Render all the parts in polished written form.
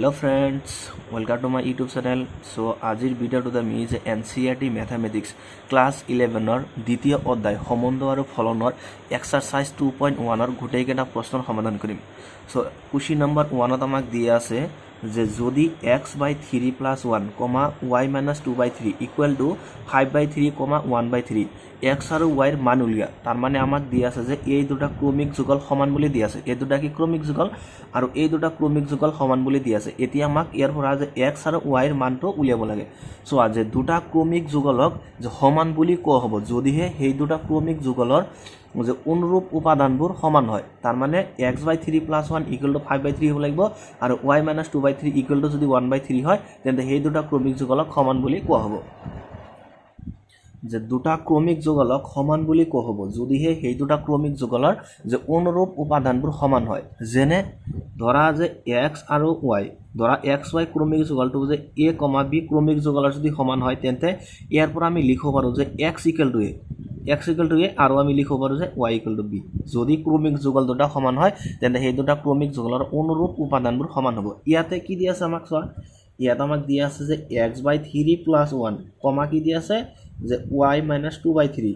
Hello friends, welcome to my YouTube channel. So আজিৰ ভিডিঅ'টোত আমি যে এনচিইআৰটি মেথামেটিক্স ক্লাছ 11ৰ দ্বিতীয় অধ্যায় সম্বন্ধ আৰু ফলনৰ এক্সাৰচাইজ 2.1ৰ গোটেইকেইটা প্ৰশ্নৰ সমাধান কৰিম। চ' কুৱেশ্যন নম্বৰ 1ত আমাক দিয়া আছে যে যদি x by three plus one comma y minus two by three equal to five by three comma one by three, x আৰু ৱাইৰ মান উলিওৱা। তাৰমানে আমাক দিয়া আছে যে এই দুটা ক্ৰমিক যুগল সমান বুলি দিয়া আছে। এই দুটা কি ক্ৰমিক যুগল আৰু এই দুটা ক্ৰমিক যুগল সমান বুলি দিয়া আছে। এতিয়া আমাক ইয়াৰ পৰা যে এক্স আৰু ৱাইৰ মানটো উলিয়াব লাগে। চোৱা যে দুটা ক্ৰমিক যুগলক যে সমান বুলি কোৱা হ'ব যদিহে সেই দুটা ক্ৰমিক যুগলৰ যে অনুৰূপ উপাদানবোৰ সমান হয়। তাৰমানে x by three plus one equal to five by three হ'ব লাগিব আৰু y minus two by three equal to যদি ওৱান বাই থ্ৰী হয়, তেন্তে সেই দুটা ক্ৰমিক যুগলক সমান বুলি কোৱা হ'ব। যে দুটা ক্ৰমিক যুগলক সমান বুলি কোৱা হ'ব যদিহে সেই দুটা ক্ৰমিক যুগলৰ যে অনুৰূপ উপাদানবোৰ সমান হয়। যেনে ধৰা যে এক্স আৰু ৱাই, ধৰা এক্স ৱাই ক্ৰমিক যুগলটো যে এ কমা বি ক্ৰমিক যুগলৰ যদি সমান হয়, তেন্তে ইয়াৰ পৰা আমি লিখিব পাৰোঁ যে x equal to a, x equal to a আৰু আমি লিখিব পাৰোঁ যে ৱাই ইকুৱেল টু বি। যদি ক্ৰমিক যুগল দুটা সমান হয়, তেন্তে সেই দুটা ক্ৰমিক যুগলৰ অনুৰূপ উপাদানবোৰ সমান হ'ব। ইয়াতে কি দি আছে আমাক চোৱা। ইয়াত আমাক দিয়া আছে যে x by three plus one comma কি দিয়া আছে যে y minus two by three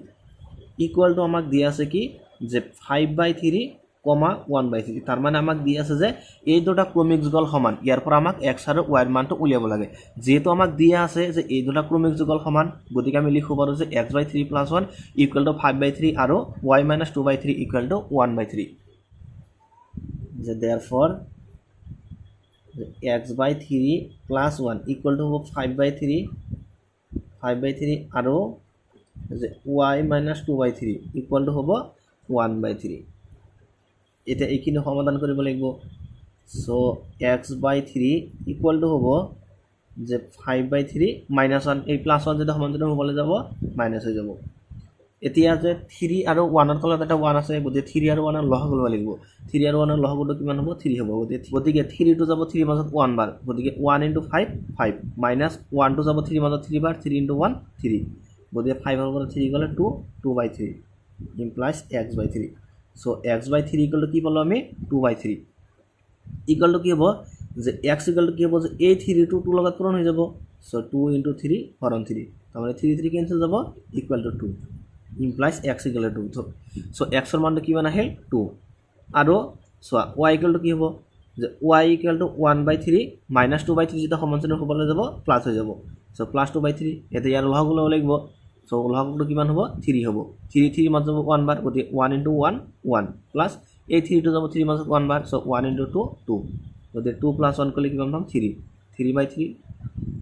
equal to আমাক দিয়া আছে কি যে five by three comma one by three. তাৰমানে আমাক দি আছে যে এই দুটা ক্ৰমিক যুগল সমান। ইয়াৰ পৰা আমাক এক্স আৰু ৱাইৰ মানটো উলিয়াব লাগে। যিহেতু আমাক দিয়া আছে যে এই দুটা ক্ৰমিক যুগল সমান, গতিকে আমি লিখিব পাৰোঁ যে x by three plus one equal to five by three আৰু y minus two by three equal to one by three. যে therefore x by three plus one equal to হ'ব five by three, five by three আৰু যে y minus two by three equal to হ'ব one বাই three. এতিয়া এইখিনি সমাধান কৰিব লাগিব। So x by three equal to হ'ব যে five by three minus one, এই প্লাছ ওৱান যেতিয়া সমান যদি হ'বলৈ যাব মাইনাছ হৈ যাব। এতিয়া যে থ্ৰী আৰু ওৱানৰ তলত এটা ওৱান আছে, গতিকে থ্ৰী আৰু ওৱানৰ লসাগু ল'ব লাগিব। থ্ৰী আৰু ওৱানৰ লসাগুটো কিমান হ'ব? থ্ৰী হ'ব। গতিকে থ্ৰীটো যাব থ্ৰীৰ মাজত ওৱান বাৰ, গতিকে one into five five minus ওৱানটো যাব থ্ৰীৰ মাজত থ্ৰী বাৰ, three into one three, গতিকে ফাইভৰ পৰা থ্ৰী গ'লে two, two by three implies x by three. So x by three equal to কি পালোঁ আমি? Two by three equal to কি হ'ব যে এক্স ইকুৱেল টু কি হ'ব যে এই থ্ৰীটো টুৰ লগত পূৰণ হৈ যাব। চ' টু ইণ্টু থ্ৰী হৰণ থ্ৰী, তাৰমানে থ্ৰী থ্ৰী কেঞ্চেল যাব, equal to two implies x equal to two. So এক্সৰ মানটো কিমান আহিল? টু। আৰু চোৱা ৱাই ইকুৱেল টু কি হ'ব যে y equal to one by three minus two by three যেতিয়া সমান চিহ্ন হ'বলৈ যাব প্লাছ হৈ যাব। So plus two by three. এতিয়া ইয়াৰ লসাগু ল'ব লাগিব। চ' লসাগুটো কিমান হ'ব? থ্ৰী হ'ব। থ্ৰী থ্ৰী মাজত যাব ওৱান বাৰ, গতিকে one into one one plus এই থ্ৰীটো যাব থ্ৰী মাজত ওৱান বাৰ, so one into two two, গতিকে টু প্লাছ ওৱান কৰিলে কিমান পাম? Three, three by three.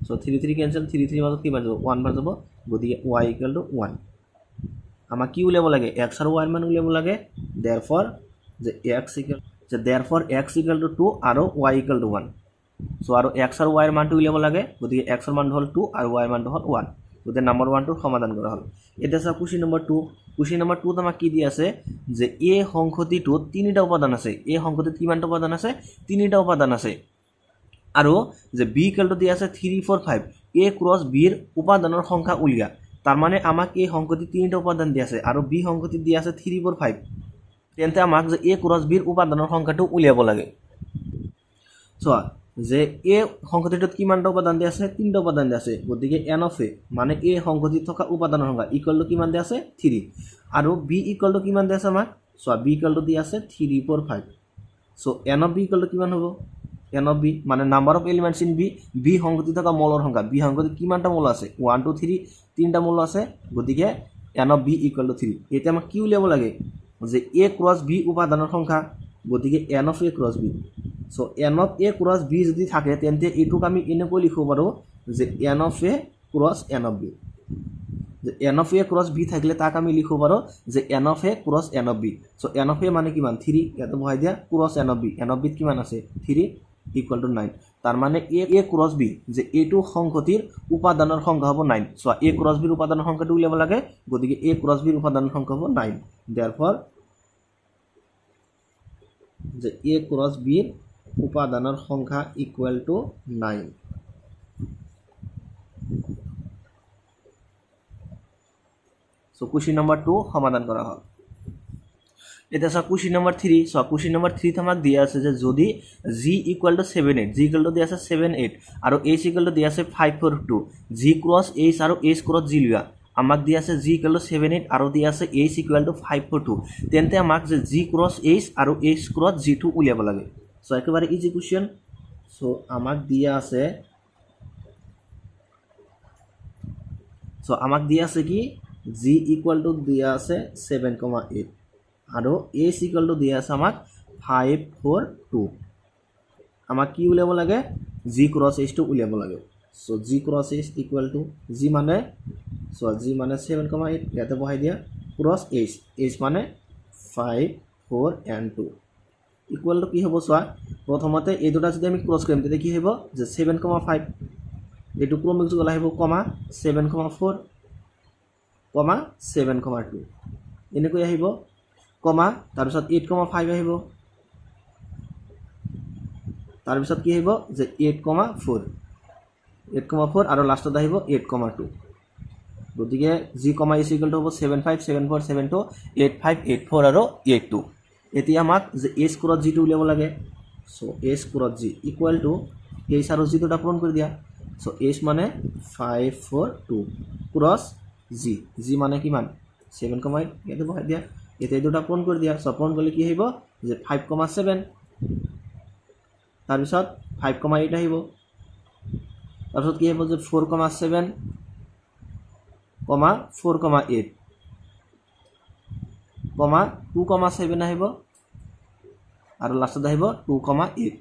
So three three cancel, three three মাজত কিমান যাব? ওৱান বাৰ যাব, গতিকে ৱাই ইকুৱেল টু ওৱান। আমাক কি উলিয়াব লাগে? এক্স আৰু ৱাইৰ মান উলিয়াব লাগে। দেৰফৰ যে এক্স ইকুৱেল যে therefore x equal to two আৰু y equal to one. So আৰু এক্স আৰু ৱাইৰ মানটো উলিয়াব লাগে, গতিকে এক্সৰ মানটো হ'ল টু আৰু ৱাইৰ মানটো হ'ল ওৱান। গতিকে নম্বৰ ওৱানটোৰ সমাধান কৰা হ'ল। এতিয়া চাওক কুৱেশ্যন নম্বৰ 2। কুৱেশ্যন নম্বৰ 2ত আমাক কি দি আছে যে এই সংহতিটোত তিনিটা উপাদান আছে। এই সংহতিত কিমানটা উপাদান আছে? তিনিটা উপাদান আছে। আৰু যে বি ইকুৱেল টু দি আছে three four five, A cross বিৰ উপাদানৰ সংখ্যা উলিয়া। তাৰমানে আমাক এই সংহতিত তিনিটা উপাদান দিয়া আছে আৰু বি সংহতিত দিয়া আছে থ্ৰী ফ'ৰ ফাইভ, তেন্তে আমাক যে এ ক্ৰছ বিৰ উপাদানৰ সংখ্যাটো উলিয়াব লাগে। চোৱা যে এ সংহতিটোত কিমানটা উপাদান দিয়া আছে? তিনিটা উপাদান দিয়া আছে। গতিকে এন অফ এ মানে এ সংহতিত থকা উপাদানৰ সংখ্যা ইকুৱেল টু কিমান দিয়া আছে? থ্ৰী। আৰু বি ইকুৱেল টু কিমান দিয়া আছে আমাক? চোৱা বি ইকুৱেল টু দিয়া আছে three four five. So n of B equal to কিমান হ'ব? এন অফ বি মানে number of elements in B, B সংহতিত থকা মৌলৰ সংখ্যা। বি সংহতিত কিমানটা মৌল আছে? ওৱান টু থ্ৰী, তিনিটা মৌল আছে, গতিকে n of B equal to three. এতিয়া আমাক কি উলিয়াব লাগে যে এ ক্ৰছ বি উপাদানৰ সংখ্যা, গতিকে n of A cross B. So n of A cross B যদি থাকে, তেন্তে এইটোক আমি এনেকৈ লিখিব পাৰোঁ যে n of A cross n of B। যে n of A cross B থাকিলে তাক আমি লিখিব পাৰোঁ যে n of A cross n of B। So n of A মানে কিমান? থ্ৰী, ইয়াতে বহাই দিয়া cross n of B। N of বিত কিমান আছে? Three equal to nine. তাৰমানে এ এ ক্ৰছ বি যে এইটো সংহতিৰ উপাদানৰ সংখ্যা হ'ব নাইন। চোৱা এ ক্ৰছ বিৰ উপাদানৰ সংখ্যাটো উলিয়াব লাগে, গতিকে এ ক্ৰছ বিৰ উপাদানৰ সংখ্যা হ'ব নাইন। দেৰফৰ যে এ ক্ৰছ বিৰ উপাদানৰ সংখ্যা equal to nine. So question number 2 সমাধান কৰা হ'ল। এতিয়া চোৱা কুৱেশ্যন নম্বৰ থ্ৰী। চোৱা কুৱেশ্যন নম্বৰ থ্ৰীত আমাক দিয়া আছে যে যদি G equal to 7 8, G equal to দিয়া আছে 7 8 আৰু এইচ ইকুৱেল টু দিয়া আছে 5 4 2, জি ক্ৰছ এইচ আৰু এইচ ক্ৰছ জি লোৱা। আমাক দিয়া আছে জি ইকুৱেল টু 7 8 আৰু দিয়া আছে এইচ ইকুৱেল টু 5 4 2, তেন্তে আমাক যে জি ক্ৰছ এইচ আৰু এইচ ক্ৰছ জিটো উলিয়াব লাগে। চ' একেবাৰে ইজি কুৱেশ্যন। চ' আমাক দিয়া আছে, চ' আমাক দিয়া আছে কি জি ইকুৱেল টু দিয়া আছে 7 8 আৰু এইচ ইকুৱেল টু দিয়া আছে আমাক 5 4 2। আমাক কি উলিয়াব লাগে? জি ক্ৰছ এইচটো উলিয়াব লাগে। So G cross H equal to G মানে, চোৱা জি মানে 7 8 ইয়াতে বহাই দিয়া, ক্ৰছ এইচ, এইচ মানে 5 4 এণ্ড 2 ইকুৱেল টু কি হ'ব চোৱা, প্ৰথমতে এই দুটা যদি আমি ক্ৰছ কৰিম তেতিয়া কি হ'ব যে 7 5, এইটো ক্ৰমিক যুগল আহিব, কমা 7 4 কমা 7 2 এনেকৈ আহিব, কমা তাৰপিছত 8 5 আহিব, তাৰপিছত কি আহিব যে 8 4, 8 4 আৰু লাষ্টত আহিব 8 2। গতিকে G comma H equal to হ'ব 7 5 7 4 7 2 8 5 8 4 আৰু 8 2। এতিয়া আমাক যে এইচ ক্ৰছ জিটো উলিয়াব লাগে। So H cross G equal to H আৰু জি দুটা পূৰণ কৰি দিয়া। চ' এইচ মানে 5 4 2 ক্ৰছ জি, জি মানে কিমান 7 8 ইয়াতে বহাই দিয়া। এতিয়া এই দুটা পূৰণ কৰি দিয়া। চ' পূৰণ কৰিলে কি আহিব যে 5 7, তাৰপিছত 5 8 আহিব, তাৰপিছত কি আহিব যে 4 7 কমা 4 8 কমা 2 7 আহিব আৰু লাষ্টত আহিব 2 8।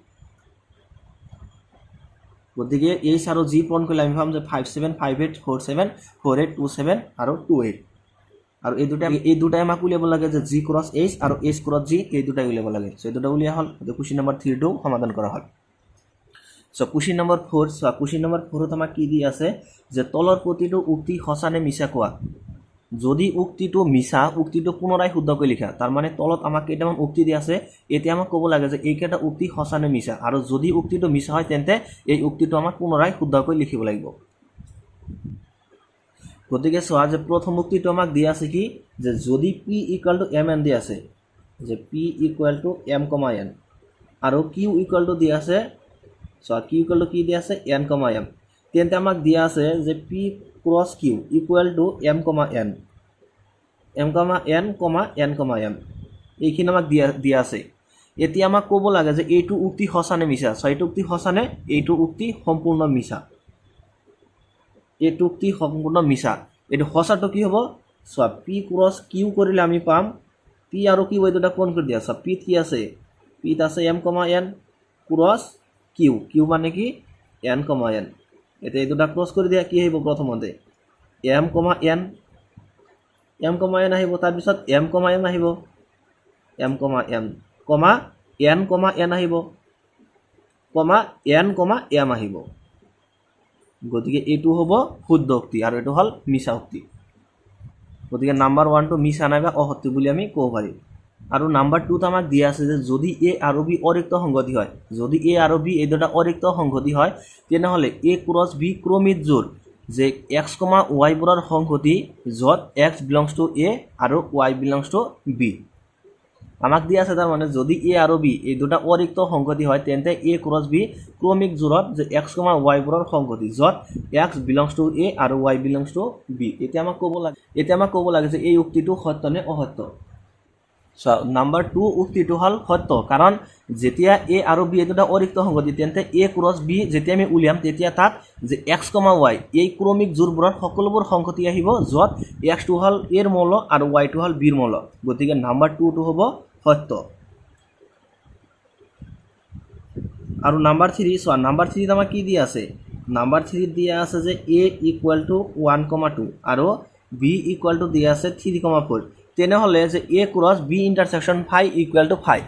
গতিকে এইচ আৰু জি পূৰণ কৰিলে আমি পাম যে 5 7 5 8 4 7 4 8 2 7 আৰু 2 8। আৰু এই দুটাই আমাক উলিয়াব লাগে যে জি ক্ৰছ এইচ আৰু এইচ ক্ৰছ জি, এই দুটাই উলিয়াব লাগে। চ' এই দুটা উলিওৱা হ'ল। গতিকে কুৱেশ্যন নম্বৰ থ্ৰীটো সমাধান কৰা হ'ল। চ' কুৱেশ্যন নম্বৰ ফ'ৰ, চোৱা কুৱেশ্যন নম্বৰ ফ'ৰত আমাক কি দি আছে যে তলৰ প্ৰতিটো উক্তি সঁচা নে মিছা কোৱা। যদি উক্তিটো মিছা, উক্তিটো পুনৰাই শুদ্ধকৈ লিখা। তাৰমানে তলত আমাক কেইটামান উক্তি দিয়া আছে, এতিয়া আমাক ক'ব লাগে যে এইকেইটা উক্তি সঁচা নে মিছা, আৰু যদি উক্তিটো মিছা হয় তেন্তে এই উক্তিটো আমাক পুনৰাই শুদ্ধকৈ লিখিব লাগিব। গতিকে চোৱা যে প্ৰথম উক্তিটো আমাক দিয়া আছে কি যে যদি P equal to M N দিয়া আছে, যে P equal to M comma N আৰু কিউ ইকুৱেল টু দিয়া আছে, চোৱা কিউ ইকুৱেল টু কি দিয়া আছে এন কমা এম, তেন্তে আমাক দিয়া আছে যে P cross Q equal to M comma N, M comma N comma N comma M, এইখিনি আমাক দিয়া আছে। এতিয়া আমাক ক'ব লাগে যে এইটো উক্তি সঁচা নে মিছা। চোৱা এইটো উক্তি সঁচা নে, এইটো উক্তি সম্পূৰ্ণ মিছা, এইটো উক্তি সম্পূৰ্ণ মিছা। এইটো সঁচাটো কি হ'ব চোৱা পি ক্ৰছ কিউ কৰিলে আমি পাম পি আৰু কিউ এই দুটা পূৰণ কৰি দিয়া। চোৱা পিত কি আছে, পিত আছে M comma N cross Q, Q মানে কি এন কমা এন। এতিয়া এই দুটা ক্ৰছ কৰি দিয়া কি আহিব প্ৰথমতে M comma N, M comma N আহিব, তাৰপিছত এম কমা এম আহিব, M comma M comma N comma N আহিব, কমা এন কমা এম আহিব। গতিকে এইটো হ'ব শুদ্ধ উক্তি আৰু এইটো হ'ল মিছা উক্তি। গতিকে নাম্বাৰ ওৱানটো মিছা নাইবা অসত্য বুলি আমি ক'ব পাৰিম। আৰু নাম্বাৰ টুত আমাক দিয়া আছে যে যদি এ আৰু বি অৰিক্ত সংগতি হয়, যদি এ আৰু বি এই দুটা অৰিক্ত সংগতি হয় তেনেহ'লে এ ক্ৰছ বি ক্ৰমিক জোৰ যে এক্স কমা ৱাইবোৰৰ সংগতি য'ত এক্স বিলংছ টু এ আৰু ৱাই বিলংছ টু বি। আমাক দিয়া আছে তাৰমানে যদি এ আৰু বি এই দুটা অৰিক্ত সংগতি হয় তেন্তে এ ক্ৰছ বি ক্ৰমিক জোৰত যে এক্স কমা ৱাইবোৰৰ সংগতি য'ত এক্স বিলংছ টু এ আৰু ৱাই বিলংছ টু বি। এতিয়া আমাক ক'ব লাগে, এতিয়া আমাক ক'ব লাগে যে এই উক্তিটো সত্য নে অসত্য। চোৱা নাম্বাৰ টু উক্তিটো হ'ল সত্য, কাৰণ যেতিয়া এ আৰু বি এই দুটা অৰিক্ত সংগতি তেন্তে এ ক্ৰছ বি যেতিয়া আমি উলিয়াম তেতিয়া তাত যে এক্স কমা ৱাই এই ক্ৰমিক জোৰবোৰৰ সকলোবোৰ সংগতি আহিব য'ত এক্সটো হ'ল এৰ মৌল আৰু ৱাইটো হ'ল বিৰ মৌল। গতিকে নাম্বাৰ টুটো হ'ব সত্য। আৰু নাম্বাৰ থ্ৰী, চোৱা নাম্বাৰ থ্ৰীত আমাক কি দিয়া আছে, নাম্বাৰ থ্ৰীত দিয়া আছে যে A equal to 1 comma 2 আৰু বি ইকুৱেল টু দিয়া আছে 3 কমা 4, তেনেহ'লে যে A cross B intersection phi equal to phi.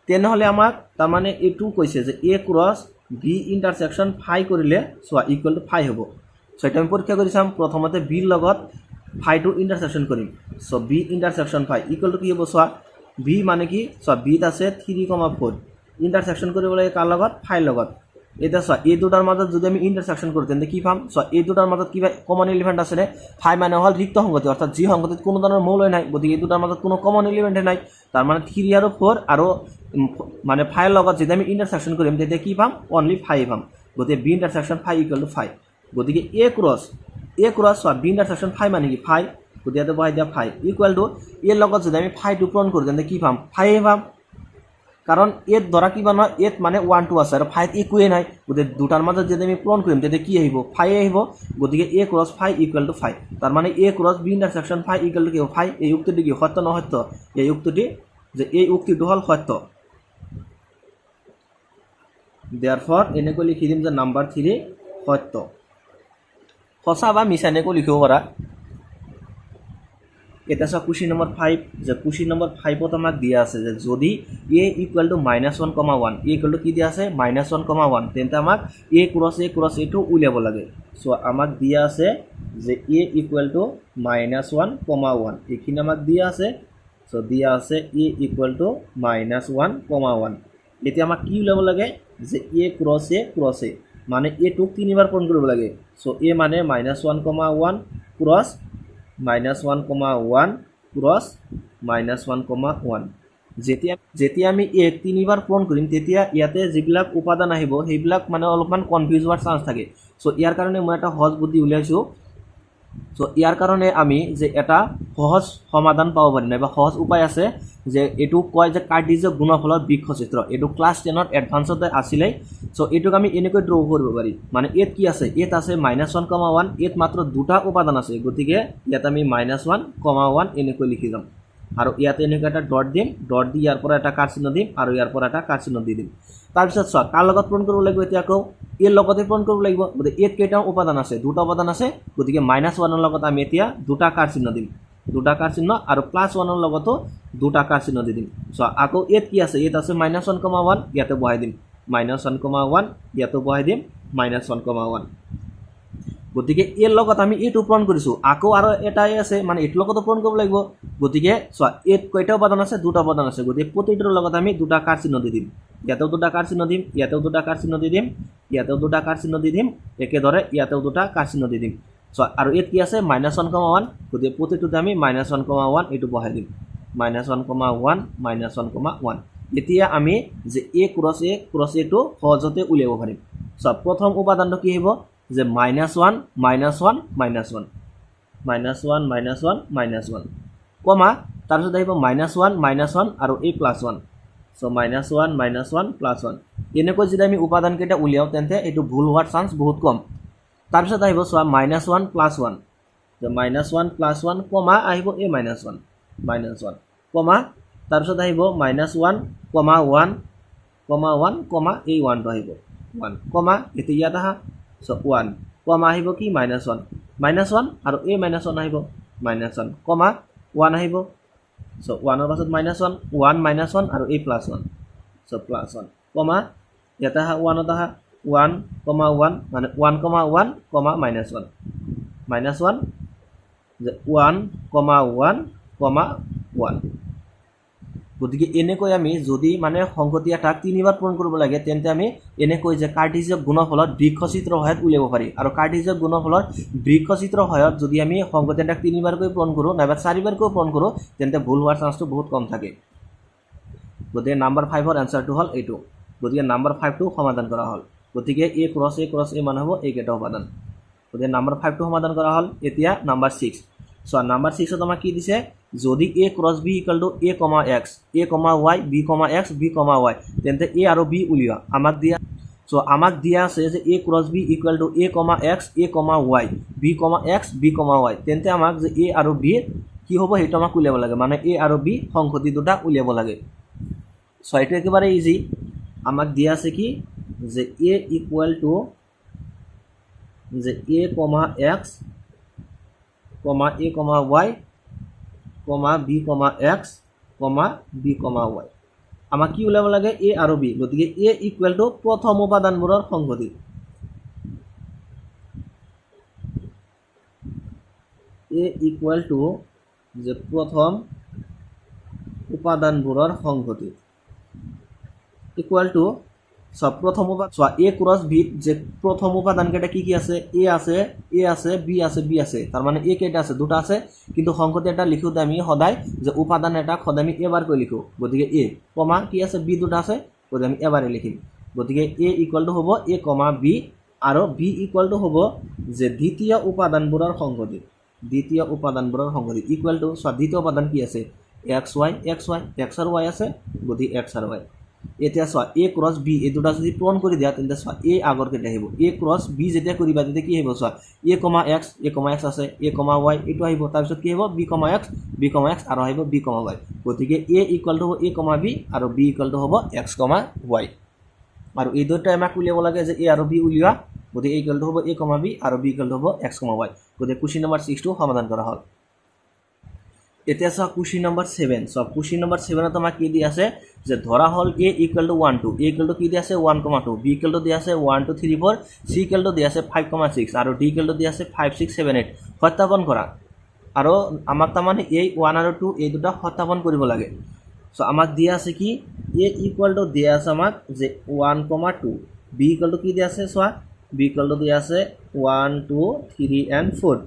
তেনেহ'লে আমাক তাৰমানে এইটো কৈছে যে A cross B intersection phi কৰিলে চোৱা ইকুৱেল টু ফাই হ'ব। চ' এইটো আমি পৰীক্ষা কৰি চাম। প্ৰথমতে বিৰ লগত ফাইটো ইণ্টাৰছেকশ্যন কৰিম। So B intersection phi equal to কি হ'ব চোৱা, বি মানে কি চোৱা বিত আছে 3 কমা 4, ইণ্টাৰছেকশ্যন কৰিব লাগে কাৰ লগত, ফাইৰ লগত। এতিয়া চোৱা এই দুটাৰ মাজত যদি আমি ইণ্টাৰছেকশ্যন কৰোঁ তেন্তে কি পাম? চোৱা এই দুটাৰ মাজত কিবা কমন এলিমেণ্ট আছেনে? ফাই মানে হ'ল ৰিক্ত সংগতি, অৰ্থাৎ যি সংগতিত কোনো ধৰণৰ মৌলই নাই, গতিকে এই দুটাৰ মাজত কোনো কমন এলিমেণ্টে নাই। তাৰমানে থ্ৰী আৰু ফ'ৰ আৰু মানে ফাইৰ লগত যেতিয়া আমি ইণ্টাৰছেকশ্যন কৰিম তেতিয়া কি পাম? অনলি ফাইভ পাম। গতিকে B intersection phi equal to phi. গতিকে এ ক্ৰছ এ ক্ৰছ চোৱা বি ইণ্টাৰছেকশ্যন ফাই মানে কি? ফাই, গতিকে ইয়াতে বহাই দিয়া ফাই ইকুৱেল টু এৰ লগত যদি আমি ফাইটো পূৰণ কৰোঁ তেন্তে কি পাম? ফাইভ পাম, কাৰণ এত ধৰা কিবা নহয়, এত মানে ওৱান টু আছে আৰু ফাইত একোৱেই নাই, গতিকে দুটাৰ মাজত যেতিয়া আমি পূৰণ কৰিম তেতিয়া কি আহিব? ফাই আহিব। গতিকে A cross phi equal to phi, তাৰমানে A cross B intersection phi equal to কি হ'ব? ফাই। এই উক্তিটো কি সত্য নে অসত্য? এই উক্তিটি যে এই উক্তিটো হ'ল সত্য। দেয়াৰফৰ এনেকৈ লিখি দিম যে নাম্বাৰ থ্ৰী সত্য, সঁচা বা মিছা এনেকৈ লিখিব পাৰা। এতিয়া চোৱা কুৱেশ্যন নম্বৰ ফাইভ, যে কুৱেশ্যন নম্বৰ ফাইভত আমাক দিয়া আছে যে যদি A equal to minus one comma one, A equal to কি দিয়া আছে? মাইনাছ ওৱান কমা ওৱান, তেন্তে আমাক এ ক্ৰছ এ ক্ৰছ এইটো উলিয়াব লাগে। চ' আমাক দিয়া আছে যে A equal to minus one comma one, এইখিনি আমাক দিয়া আছে। চ' দিয়া আছে A equal to minus one comma one. এতিয়া আমাক কি উলিয়াব লাগে? যে A cross A cross A, মানে এটোক তিনিবাৰ পূৰণ কৰিব লাগে। চ' এ মানে minus one comma one cross minus one comma one cross minus one comma one. যেতিয়া যেতিয়া আমি এক তিনিবাৰ পূৰণ কৰিম তেতিয়া ইয়াতে যিবিলাক উপাদান আহিব সেইবিলাক মানে অলপমান কনফিউজ হোৱাৰ চান্স থাকে। চ' ইয়াৰ কাৰণে মই এটা সহজ বুদ্ধি উলিয়াইছোঁ। চ' ইয়াৰ কাৰণে আমি যে এটা সহজ সমাধান পাব পাৰিম নাইবা সহজ উপায় আছে যে এইটো কয় যে কাৰ্টিজীয় গুণফলৰ বৃক্ষচিত্ৰ। এইটো ক্লাছ টেনত এডভান্সতে আছিলেই। চ' এইটোক আমি এনেকৈ ড্ৰ কৰিব পাৰি, মানে ইয়াত কি আছে? ইয়াত আছে মাইনাছ ওৱান কমা ওৱান, ইয়াত মাত্ৰ দুটা উপাদান আছে, গতিকে ইয়াত আমি মাইনাছ ওৱান কমা ওৱান এনেকৈ লিখি যাম আৰু ইয়াতে এনেকৈ এটা ডট দিম, ডট দি ইয়াৰ পৰা এটা কাৰ চিহ্ন দিম আৰু ইয়াৰ পৰা এটা কাৰ চিহ্ন দি দিম। তাৰপিছত চোৱা কাৰ লগত পূৰণ কৰিব লাগিব? এতিয়া আকৌ এৰ লগতে পূৰণ কৰিব লাগিব। গতিকে ইয়াত কেইটা উপাদান আছে? দুটা উপাদান আছে, গতিকে মাইনাছ ওৱানৰ লগত আমি এতিয়া দুটা কাৰ চিহ্ন দিম, দুটা কাৰ চিহ্ন আৰু প্লাছ ওৱানৰ লগতো দুটা কাৰ চিহ্ন দি দিম। চোৱা আকৌ ইয়াত কি আছে? ইয়াত আছে মাইনাছ ওৱান কমা ওৱান, ইয়াতে বহাই দিম মাইনাছ ওৱান কমা ওৱান, ইয়াতো বহাই দিম মাইনাছ ওৱান কমা ওৱান। গতিকে এৰ লগত আমি এইটো পূৰণ কৰিছোঁ, আকৌ আৰু এটাই আছে মানে এইটোৰ লগতো পূৰণ কৰিব লাগিব। গতিকে চোৱা ইয়াত কেইটা উপাদান আছে? দুটা উপাদান আছে, গতিকে প্ৰতিটোৰ লগত আমি দুটা কাৰ চিহ্ন দি দিম। ইয়াতেও দুটা কাৰ চিহ্ন দিম, ইয়াতেও দুটা কাৰ চিহ্ন দি দিম, ইয়াতেও দুটা কাৰ চিহ্ন দি দিম, একেদৰে ইয়াতেও দুটা কাৰ চিহ্ন দি দিম। চোৱা আৰু ইয়াত কি আছে? মাইনাছ ওৱান কমা ওৱান, গতিকে প্ৰতিটোতে আমি মাইনাছ ওৱান কমা ওৱান এইটো বহাই দিম, minus one comma one minus one comma one. এতিয়া আমি যে এ ক্ৰছ এ ক্ৰছ এটো সহজতে উলিয়াব পাৰিম। চোৱা প্ৰথম উপাদানটো কি আহিব? যে minus one minus one minus one, minus one minus one minus one comma, তাৰপিছত আহিব মাইনাছ ওৱান মাইনাছ ওৱান আৰু এই plus one. So minus one minus one plus one. এনেকৈ যদি আমি উপাদানকেইটা উলিয়াওঁ তেন্তে এইটো ভুল হোৱাৰ চান্স বহুত কম। তাৰপিছত আহিব চোৱা minus one plus one, minus one plus one comma আহিব এই minus one minus one comma, তাৰপিছত আহিব minus one comma one comma one comma এই ওৱানটো আহিব ওৱান কমা, এতিয়া ইয়াত আহা চ' ওৱান কমা আহিব কি? মাইনাছ ওৱান মাইনাছ ওৱান আৰু এই মাইনাছ ওৱান আহিব মাইনাছ ওৱান কমা ওৱান আহিব। চ' ওৱানৰ পাছত minus one one minus one আৰু এই plus one, so plus one comma ইয়াতে আহা ওৱানত আহা ওৱান কমা ওৱান মানে one comma one comma minus one minus one যে one comma one comma one. গতিকে এনেকৈ আমি যদি মানে সংগতি এটাক তিনিবাৰ পূৰণ কৰিব লাগে তেন্তে আমি এনেকৈ যে কাৰ্টিজীয় গুণফলত বৃক্ষচিত্ৰৰ সহায়ত উলিয়াব পাৰি। আৰু কাৰ্টিজীয় গুণফলত বৃক্ষচিত্ৰৰ সহায়ত যদি আমি সংগতি এটাক তিনিবাৰকৈ পূৰণ কৰোঁ নাইবা চাৰিবাৰকৈ পূৰণ কৰোঁ তেন্তে ভুল হোৱাৰ চান্সটো বহুত কম থাকে। গতিকে নাম্বাৰ ফাইভৰ এনচাৰটো হ'ল এইটো। গতিকে নাম্বাৰ ফাইভটো সমাধান কৰা হ'ল। গতিকে A cross A cross A মানে হ'ব এইকেইটা উপাদান। গতিকে নাম্বাৰ ফাইভটো সমাধান কৰা হ'ল। এতিয়া নাম্বাৰ ছিক্স, চোৱা নাম্বাৰ ছিক্সত আমাক কি দিছে? যদি A cross B equal to A comma X, A comma Y, B comma X, B comma Y, তেন্তে এ আৰু বি উলিওৱা। আমাক দিয়া চ' আমাক দিয়া আছে যে A cross B equal to A comma X, A comma Y, B comma X, B comma Y, তেন্তে আমাক যে এ আৰু বি কি হ'ব সেইটো আমাক উলিয়াব লাগে, মানে এ আৰু বি সংহতি দুটা উলিয়াব লাগে। চ' এইটো একেবাৰে ইজি। আমাক দিয়া আছে কি যে এ ইকুৱেল টু যে A comma X comma A comma Y comma B comma X comma B comma Y. আমাক কি উলিয়াব লাগে? এ আৰু বি। গতিকে এ ইকুৱেল টু প্ৰথম উপাদানবোৰৰ সংহতি, এ ইকুৱেল টু যে প্ৰথম উপাদানবোৰৰ সংহতি ইকুৱেল টু চোৱা, প্ৰথম চোৱা, এ ক্ৰছ বিত যে প্ৰথম উপাদানকেইটা কি কি আছে? এ আছে, এ আছে, বি আছে, বি আছে। তাৰমানে এ কেইটা আছে? দুটা আছে। কিন্তু সংগতি এটা লিখোঁতে আমি সদায় যে উপাদান এটাক সদায় আমি এবাৰকৈ লিখোঁ। গতিকে এ কমা কি আছে? বি দুটা আছে, গতিকে আমি এবাৰে লিখিম। গতিকে এ ইকুৱেল টু হ'ব এ কমা বি, আৰু বি ইকুৱেল টু হ'ব যে দ্বিতীয় উপাদানবোৰৰ সংগতি, দ্বিতীয় উপাদানবোৰৰ সংগতি ইকুৱেল টু। চোৱা, দ্বিতীয় উপাদান কি আছে? X Y, x Y, x আৰু ৱাই আছে, গতিকে এক্স আৰু ৱাই। এতিয়া চোৱা, এ ক্ৰছ বি এই দুটা যদি পূৰণ কৰি দিয়া, তেন্তে চোৱা, এ আগৰ কেইটা আহিব। এ ক্ৰছ বি যেতিয়া কৰিবা, তেতিয়া কি আহিব? চোৱা, এ কমা এক্স, এ কমা এক্স আছে, এ কমা ৱাই এইটো আহিব। তাৰপিছত কি আহিব? B comma x, B comma x, আৰু আহিব বি কমা ৱাই। গতিকে এ ইকুৱেল টু হ'ব এ কমা বি আৰু বি ইকুৱেল টু হ'ব এক্স কমা ৱাই। আৰু এই দুটাই আমাক উলিয়াব লাগে যে এ আৰু বি উলিওৱা। গতিকে এ ইকুৱেল টু হ'ব এ কমা বি আৰু বি ইকুৱেল টু হ'ব এক্স কমা ৱাই। গতিকে কুৱেশ্যন নম্বৰ 6টো সমাধান কৰা হ'ল। এতিয়া চোৱা, কুৱেশ্যন নম্বৰ 7। চোৱা, কুৱেশ্যন নম্বৰ 7ত আমাক কি দি আছে যে ধৰা হ'ল a equal to 1 2, a equal to কি দি আছে? 1 comma 2, B equal to দি আছে 1 2 3 4, চি ইকুৱেল টু দি আছে 5 কমা 6 আৰু ডি ইকুৱেল টু দি আছে 5 6 7 8। সত্যাপন কৰা। আৰু আমাক তাৰমানে এই 1 আৰু 2 এই দুটা সত্যাপন কৰিব লাগে। চ' আমাক দিয়া আছে কি? এ ইকুৱেল টু দিয়া আছে আমাক যে 1 কমা 2। বি ইকুৱেল টু কি দিয়া আছে? চোৱা, বি ইকুৱেল টু দিয়া আছে 1 2 3 এণ্ড 4।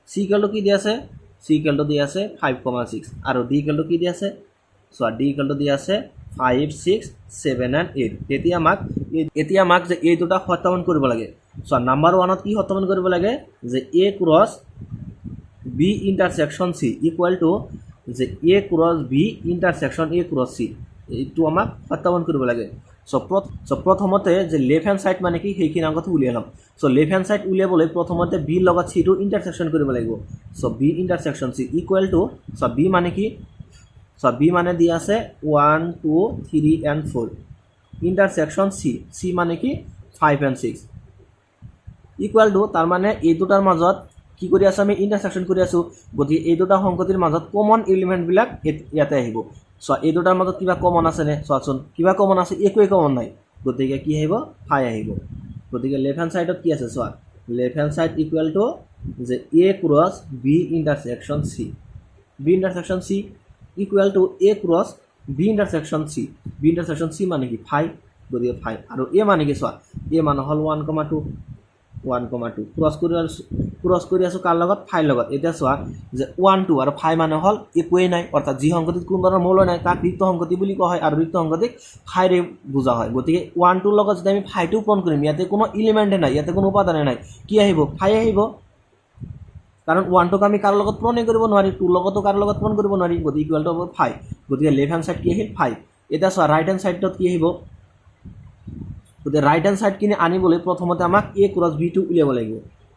চি ইকুৱেল টু কি দিয়া আছে? চি ইকুৱেল টু দিয়া আছে 5 কমা 6। আৰু ডি ইকুৱেল টু কি দিয়া আছে? চোৱা, ডি ইকুৱেল টু দিয়া আছে 5 6 7 এণ্ড 8। এতিয়া আমাক যে এই দুটা সত্যাপন কৰিব লাগে। চোৱা, নাম্বাৰ 1ত কি সত্যাপন কৰিব লাগে যে এ cross B intersection C equal to যে এ cross B intersection A cross C, এইটো আমাক সত্যাপন কৰিব লাগে। চ' প্ৰথমতে যে লেফ্ট হেণ্ড ছাইড মানে কি, সেইখিনি আগতে উলিয়াই ল'ম। চ' লেফ্ট হেণ্ড ছাইড উলিয়াবলৈ প্ৰথমতে বিৰ লগত চিটো ইণ্টাৰছেকশ্যন কৰিব লাগিব। So' B intersection C equal to, so' B মানে কি? চ' বি মানে দিয়া আছে 1 2 3 এণ্ড 4, ইণ্টাৰছেকশ্যন চি, চি মানে কি? 5 এণ্ড 6। ইকুৱেল টু, তাৰমানে এই দুটাৰ মাজত কি কৰি আছোঁ আমি? ইণ্টাৰছেকশ্যন কৰি আছোঁ। গতিকে এই দুটা সংগতিৰ মাজত কমন এলিমেণ্টবিলাক ইয়াতে আহিব। চোৱা, এই দুটাৰ মাজত কিবা কমন আছেনে? চোৱাচোন, কিবা কমন আছে? একোৱেই কমন নাই। গতিকে কি আহিব? ফাই আহিব। গতিকে লেফ্ট হেণ্ড ছাইডত কি আছে চোৱা, left hand side equal to যে এ cross B intersection C, B intersection C equal to A cross B intersection C. B intersection C মানে কি? ফাই। গতিকে ফাই। আৰু এ মানে কি? চোৱা, এ মানে হ'ল 1 কমা 2, 1 কমা 2। ক্ৰছ কৰি আছোঁ কাৰ লগত? ফাইৰ লগত। এতিয়া চোৱা যে 1 2 আৰু ফাই মানে হ'ল একোৱেই নাই, অৰ্থাৎ যি সংগতিত কোনো ধৰণৰ মৌল নাই, তাক ৰিক্ত সংগতি বুলি কোৱা হয় আৰু ৰিক্ত সংগতিক ফাইৰে বুজা হয়। গতিকে 1 2ৰ লগত যেতিয়া আমি ফাইটো পূৰণ কৰিম, ইয়াতে কোনো এলিমেণ্টে নাই, ইয়াতে কোনো উপাদানে নাই, কি আহিব? ফাই আহিব। কাৰণ 1 2ক আমি কাৰো লগত পূৰণেই কৰিব নোৱাৰি, 2ৰ লগতো কাৰো লগত পূৰণ কৰিব নোৱাৰি। গতিকে ইকুৱেল টু হ'ব ফাই। গতিকে লেফ্ট হেণ্ড ছাইড কি আহিল? ফাই। এতিয়া চোৱা, ৰাইট হেণ্ড ছাইডত কি আহিব? গতিকে ৰাইট হেণ্ড ছাইডখিনি আনিবলৈ প্ৰথমতে আমাক এ ক্ৰছ বিটো উলিয়াব লাগিব।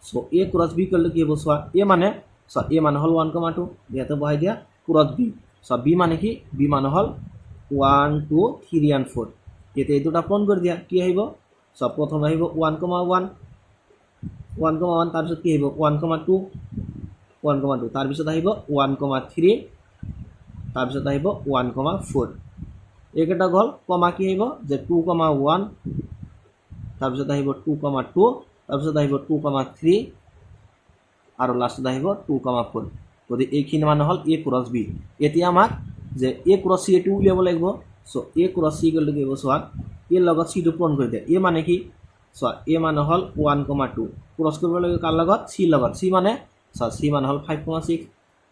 চ' এ ক্ৰছ বি ইকুৱেল টু কি হ'ব চোৱা, এ মানে হ'ল 1 কমা 2, ইয়াতে বহাই দিয়া, ক্ৰছ বি। চোৱা, বি মানে কি? বি মানে হ'ল 1 2 3 এণ্ড 4। এতিয়া এই দুটা পূৰণ কৰি দিয়া, কি আহিব? চোৱা, প্ৰথম আহিব 1 কমা 1, 1 কমা 1। তাৰপিছত কি আহিব? 1 কমা 2, 1 কমা 2। তাৰপিছত আহিব 1 কমা 3, তাৰপিছত আহিব 1 কমা 4। এইকেইটা গ'ল। কমা কি আহিব যে 2 কমা 1, তাৰপিছত আহিব 2 কমা 2, তাৰপিছত আহিব 2 কমা 3 আৰু লাষ্টত আহিব 2 কমা 4। গতিকে এইখিনি মানে হ'ল এ ক্ৰছ বি। এতিয়া আমাক যে এ ক্ৰছ চি এইটো উলিয়াব লাগিব। চ' এ ক্ৰছ চি ইকুৱেল টু কি হ'ব চোৱা, এৰ লগত চিটো পূৰণ কৰি দিয়া। এ মানে কি চোৱা, এ মানে হ'ল 1 কমা 2, ক্ৰছ কৰিব লাগিব কাৰ লগত? চিৰ লগত। চি মানে চোৱা, চি মানে হ'ল 5 কমা 6।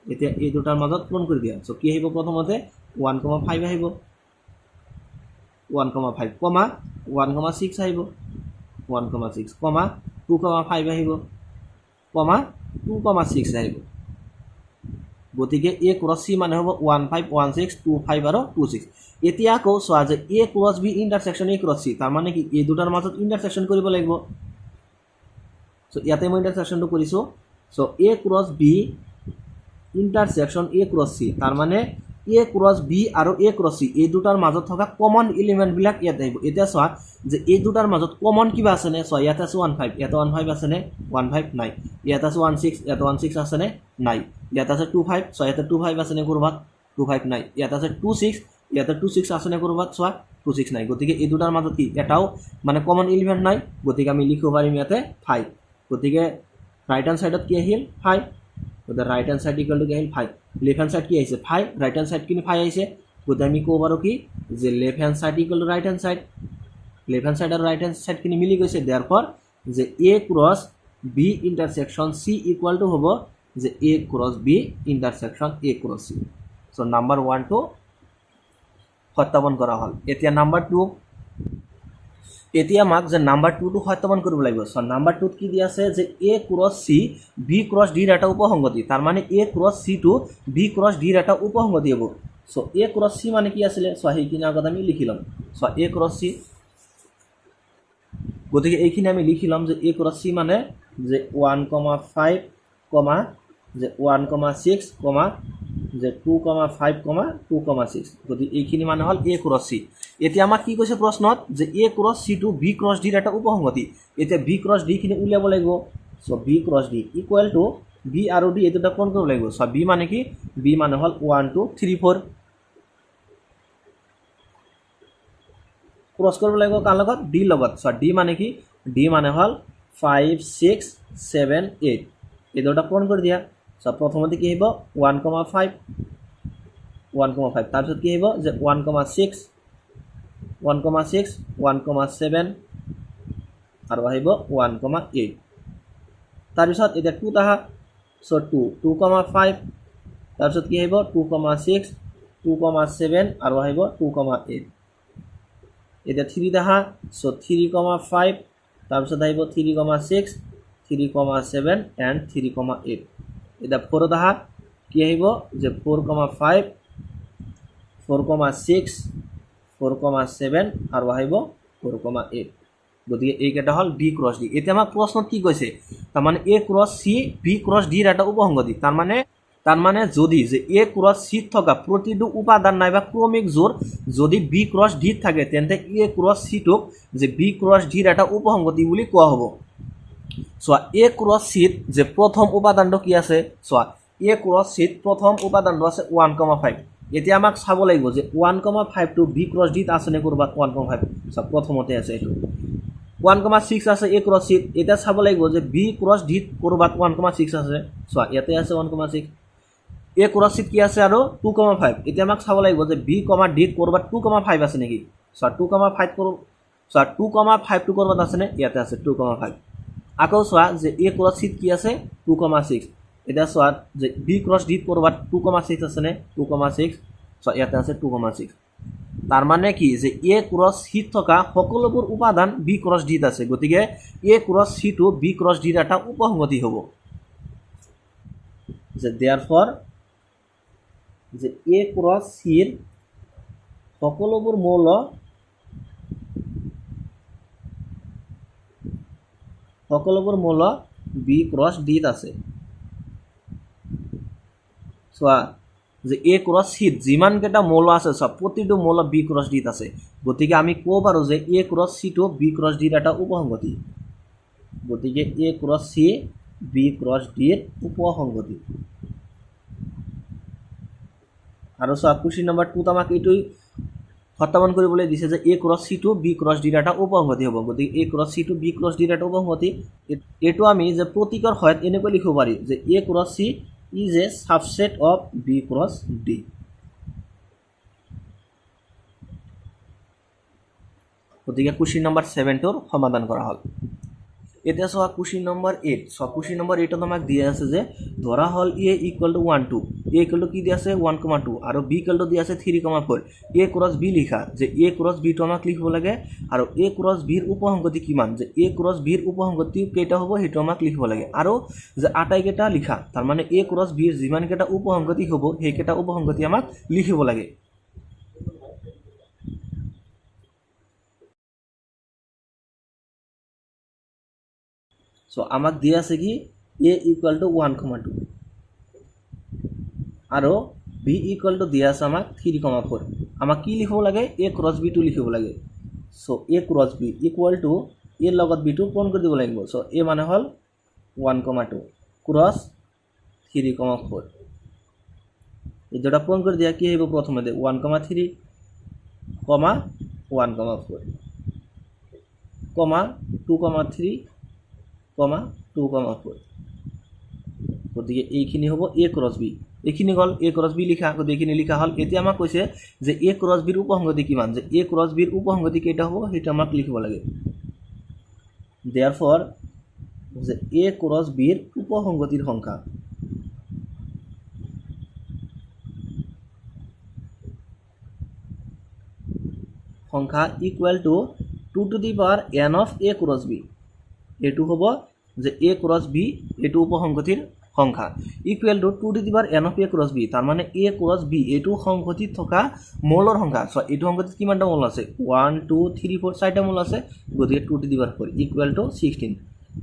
এতিয়া এই দুটাৰ মাজত পূৰণ কৰি দিয়া। চ' কি আহিব? প্ৰথমতে 1 কমা 5 আহিব, 1 কমা 5 কমা 1 কমা 6 আহিব, 1 কমা 6 কমা 2 কমা 5 আহিব, কমা 2 কমা 6 আহিব। গতিকে এ ক্ৰছ চি মানে হ'ব 1 5, 1 6, 2 5 আৰু 2 6। এতিয়া আকৌ চোৱা যে এ ক্ৰছ বি ইণ্টাৰছেকশ্যন এ ক্ৰছ চি, তাৰমানে কি? এই দুটাৰ মাজত ইণ্টাৰছেকশ্যন কৰিব লাগিব। চ' ইয়াতে মই ইণ্টাৰছেকশ্যনটো কৰিছোঁ। চ' এ ক্ৰছ বি ইণ্টাৰছেকশ্যন এ ক্ৰছ চি, তাৰমানে এ ক্ৰছ বি আৰু এ ক্ৰছ চি এই দুটাৰ মাজত থকা কমন এলিমেণ্টবিলাক ইয়াত আহিব। এতিয়া চোৱা যে এই দুটাৰ মাজত কমন কিবা আছেনে? চোৱা, ইয়াতে আছে 1 5, ইয়াতে 1 5 আছেনে? 1 5 নাই। ইয়াত আছে 1 6, ইয়াতে 1 6 আছেনে? নাই। ইয়াত আছে 2 5, চোৱা, ইয়াতে 2 5 আছেনে ক'ৰবাত? 2 5 নাই। ইয়াত আছে 2 6, ইয়াতে 2 6 আছেনে ক'ৰবাত? চোৱা, 2 6 নাই। গতিকে এই দুটাৰ মাজত কি এটাও মানে কমন এলিমেণ্ট নাই। গতিকে আমি লিখিব পাৰিম ইয়াতে ফাইভ। গতিকে ৰাইট হেণ্ড ছাইডত কি আহিল? ফাইভ। গতিকে right hand side equal to কি আহিল? ফাইভ। লেফ্ট হেণ্ড ছাইড কি আহিছে? ফাইভ। ৰাইট হেণ্ড ছাইডখিনি ফাইভ আহিছে। গতিকে আমি ক'ব পাৰোঁ কি যে left hand side equal to right hand side. Left hand side আৰু ৰাইট হেণ্ড চাইডখিনি মিলি গৈছে। দেয়াৰফৰ যে A cross B intersection C equal to হ'ব যে A cross B intersection A cross C. So number ওৱানটো সত্যাপন কৰা হ'ল। এতিয়া নাম্বাৰ টু, এতিয়া আমাক যে নাম্বাৰ টুটো সত্যাপন কৰিব লাগিব। চ' নাম্বাৰ টুত কি দিয়া আছে যে A cross C B cross ডিৰ এটা উপসংগতি, তাৰমানে এ ক্ৰছ চিটো বি ক্ৰছ ডিৰ এটা উপসংগতি হ'ব। চ' এ ক্ৰছ চি মানে কি আছিলে, চ' সেইখিনি আগত আমি লিখি ল'ম। চ' এ ক্ৰছ চি, গতিকে এইখিনি আমি লিখি ল'ম যে এ ক্ৰছ চি মানে যে 1 কমা 5 কমা যে 1 কমা 6 কমা যে 2 কমা 5 কমা 2 কমা 6। গতিকে এইখিনি মানে হ'ল এ ক্ৰছ চি। এতিয়া আমাক কি কৈছে প্ৰশ্নত যে এ ক্ৰছ চিটো বি ক্ৰছ ডিৰ এটা উপসংগতি। এতিয়া বি ক্ৰছ ডিখিনি উলিয়াব লাগিব। So B cross D equal to B আৰু ডি এই দুটা পূৰণ কৰিব লাগিব। চ' বি মানে কি, বি মানে হ'ল 1 2 3 4, ক্ৰছ কৰিব লাগিব কাৰ লগত, ডিৰ লগত। চ' ডি মানে কি, ডি মানে হ'ল 5 6 7 8, এই দুটা পূৰণ কৰি দিয়া। চ' প্ৰথমতে কি আহিব 1 কমা 5, 1 কমা 5, তাৰপিছত কি আহিব যে 1 কমা 6, 1 কমা 6, 1 কমা 7 আৰু আহিব 1 কমা 8। তাৰপিছত এতিয়া টুত আহা, চ' 2 2 কমা 5, তাৰপিছত কি আহিব 2 কমা 6, 2 কমা 7 আৰু আহিব 2 কমা 8। এতিয়া থ্ৰীত আহা, চ' 3 কমা 5, তাৰপিছত আহিব 3 কমা 6, 3 কমা 7 এণ্ড 3 কমা 8। এতিয়া ফ'ৰত আহা, কি আহিব যে 4 কমা 5, 4 কমা 6, 4 কমা 7 আৰু আহিব 4 কমা 8। গতিকে এইকেইটা হ'ল বি ক্ৰছ ডি। এতিয়া আমাক প্ৰশ্নত কি কৈছে, তাৰমানে A cross C B cross ডিৰ এটা উপসংগতি, তাৰমানে যদি যে এ ক্ৰছ চিত থকা প্ৰতিটো উপাদান নাইবা ক্ৰমিক জোৰ যদি বি ক্ৰছ ডিত থাকে, তেন্তে এ ক্ৰছ চিটোক যে বি ক্ৰছ ডিৰ এটা উপসংগতি বুলি কোৱা হ'ব। চোৱা এ ক্ৰছ চিত যে প্ৰথম উপাদানটো কি আছে, চোৱা এ ক্ৰছ চিত প্ৰথম উপাদানটো আছে 1 কমা 5। এতিয়া আমাক চাব লাগিব যে 1 কমা 5টো বি ক্ৰছ ডিত আছেনে ক'ৰবাত, 1 কমা 5 চোৱা প্ৰথমতে আছে, এইটো 1 কমা 6 আছে এ ক্ৰছ চিত। এতিয়া চাব লাগিব যে বি ক্ৰছ ডিত ক'ৰবাত 1 কমা 6 আছে, চোৱা ইয়াতে আছে 1 কমা 6। এ ক্ৰছ চিত কি আছে আৰু 2 কমা 5। এতিয়া আমাক চাব লাগিব যে বি কমা ডিত ক'ৰবাত 2 কমা 5 আছে নেকি, চোৱা 2 কমা 5 চোৱা 2 কমা 5টো ক'ৰবাত আছেনে, ইয়াতে আছে 2 কমা 5। আকৌ চোৱা যে এ ক্ৰছ চিত কি আছে 2 কমা 6। এতিয়া চোৱা যে বি ক্ৰছ ডিত ক'ৰবাত 2 কমা 6 আছেনে, 2 কমা 6, চোৱা ইয়াতে আছে 2 কমা 6। তাৰমানে কি যে এ ক্ৰছ চিত থকা সকলোবোৰ উপাদান বি ক্ৰছ ডিত আছে, গতিকে এ ক্ৰছ চিটো বি ক্ৰছ ডিৰ এটা উপসংগতি হ'ব। যে দেয়াৰফৰ যে এ ক্ৰছ চিৰ সকলোবোৰ মৌল বি ক্ৰছ ডিত আছে। চোৱা যে এ ক্ৰছ চিত যিমানকেইটা মৌল আছে চোৱা প্ৰতিটো মৌল বি ক্ৰছ ডিত আছে, গতিকে আমি ক'ব পাৰোঁ যে এ ক্ৰছ চিটো বি ক্ৰছ ডিৰ এটা উপসংগতি। গতিকে A cross C B cross ডিৰ উপসংগতি। আৰু চোৱা কুৱেশ্যন নম্বৰ টুত আমাক এইটোৱেই সত্যাপন কৰিবলৈ দিছে যে এ ক্ৰছ চিটো বি ক্ৰছ ডিৰ এটা উপসংগতি হ'ব। গতিকে এ ক্ৰছ চিটো বি ক্ৰছ ডিৰ এটা উপসংগতি, এইটো আমি যে প্ৰতীকৰ সহায়ত এনেকৈ লিখিব পাৰি যে A cross C is a subset of B cross D. গতিকে কুৱেশ্যন নম্বৰ ছেভেনটোৰ সমাধান কৰা হ'ল। এতিয়া চোৱা কুৱেশ্যন নম্বৰ 8। চোৱা কুৱেশ্যন নম্বৰ 8ত আমাক দিয়া আছে যে ধৰা হ'ল A equal to 1 2, A equal to কি দিয়া আছে 1 কমা 2 আৰু বি ইকুৱেল টু দিয়া আছে 3 কমা 4। এ ক্ৰছ বি লিখা, যে এ ক্ৰছ বিটো আমাক লিখিব লাগে আৰু এ ক্ৰছ বিৰ উপসংগতি কিমান, যে এ ক্ৰছ বিৰ উপসংগতি কেইটা হ'ব সেইটো আমাক লিখিব লাগে আৰু যে আটাইকেইটা লিখা, তাৰমানে এ ক্ৰছ বিৰ যিমানকেইটা উপসংগতি হ'ব সেইকেইটা উপসংগতি আমাক লিখিব লাগে। চ' আমাক দিয়া আছে কি A equal to 1 comma 2 আৰু বি ইকুৱেল টু দিয়া আছে আমাক 3 কমা 4। আমাক কি লিখিব লাগে, এ ক্ৰছ বিটো লিখিব লাগে। So A cross B equal to এৰ লগত বিটো পূৰণ কৰি দিব লাগিব। চ' এ মানে হ'ল 1 কমা 2 ক্ৰছ 3 কমা 4, এই দুটা পূৰণ কৰি দিয়া কি আহিব প্ৰথমতে 1 কমা 3 কমা 1 কমা 4 কমা 2 কমা 3 কমা 2 কমা 4। গতিকে এইখিনি হ'ব এ ক্ৰছ বি, এইখিনি গ'ল এ ক্ৰছ বি লিখা, গতিকে এইখিনি লিখা হ'ল। এতিয়া আমাক কৈছে যে এ ক্ৰছ বিৰ উপসংগতি কিমান, যে এ ক্ৰছ বিৰ উপসংগতি কেইটা হ'ব সেইটো আমাক লিখিব লাগে। দেয়াৰফৰ যে এ ক্ৰছ বিৰ উপসংগতিৰ সংখ্যা, সংখ্যা equal to 2 to the power n of A cross B, এইটো হ'ব যে এ ক্ৰছ বি এইটো উপসংগতিৰ সংখ্যা equal to 2 to the power n of A cross B, তাৰমানে এ ক্ৰছ বি এইটো সংগতিত থকা মৌলৰ সংখ্যা। চ' এইটো সংগতিত কিমানটা মৌল আছে, 1 2 3 4 চাৰিটা মৌল আছে, গতিকে 2 to the power 4 equal to 16।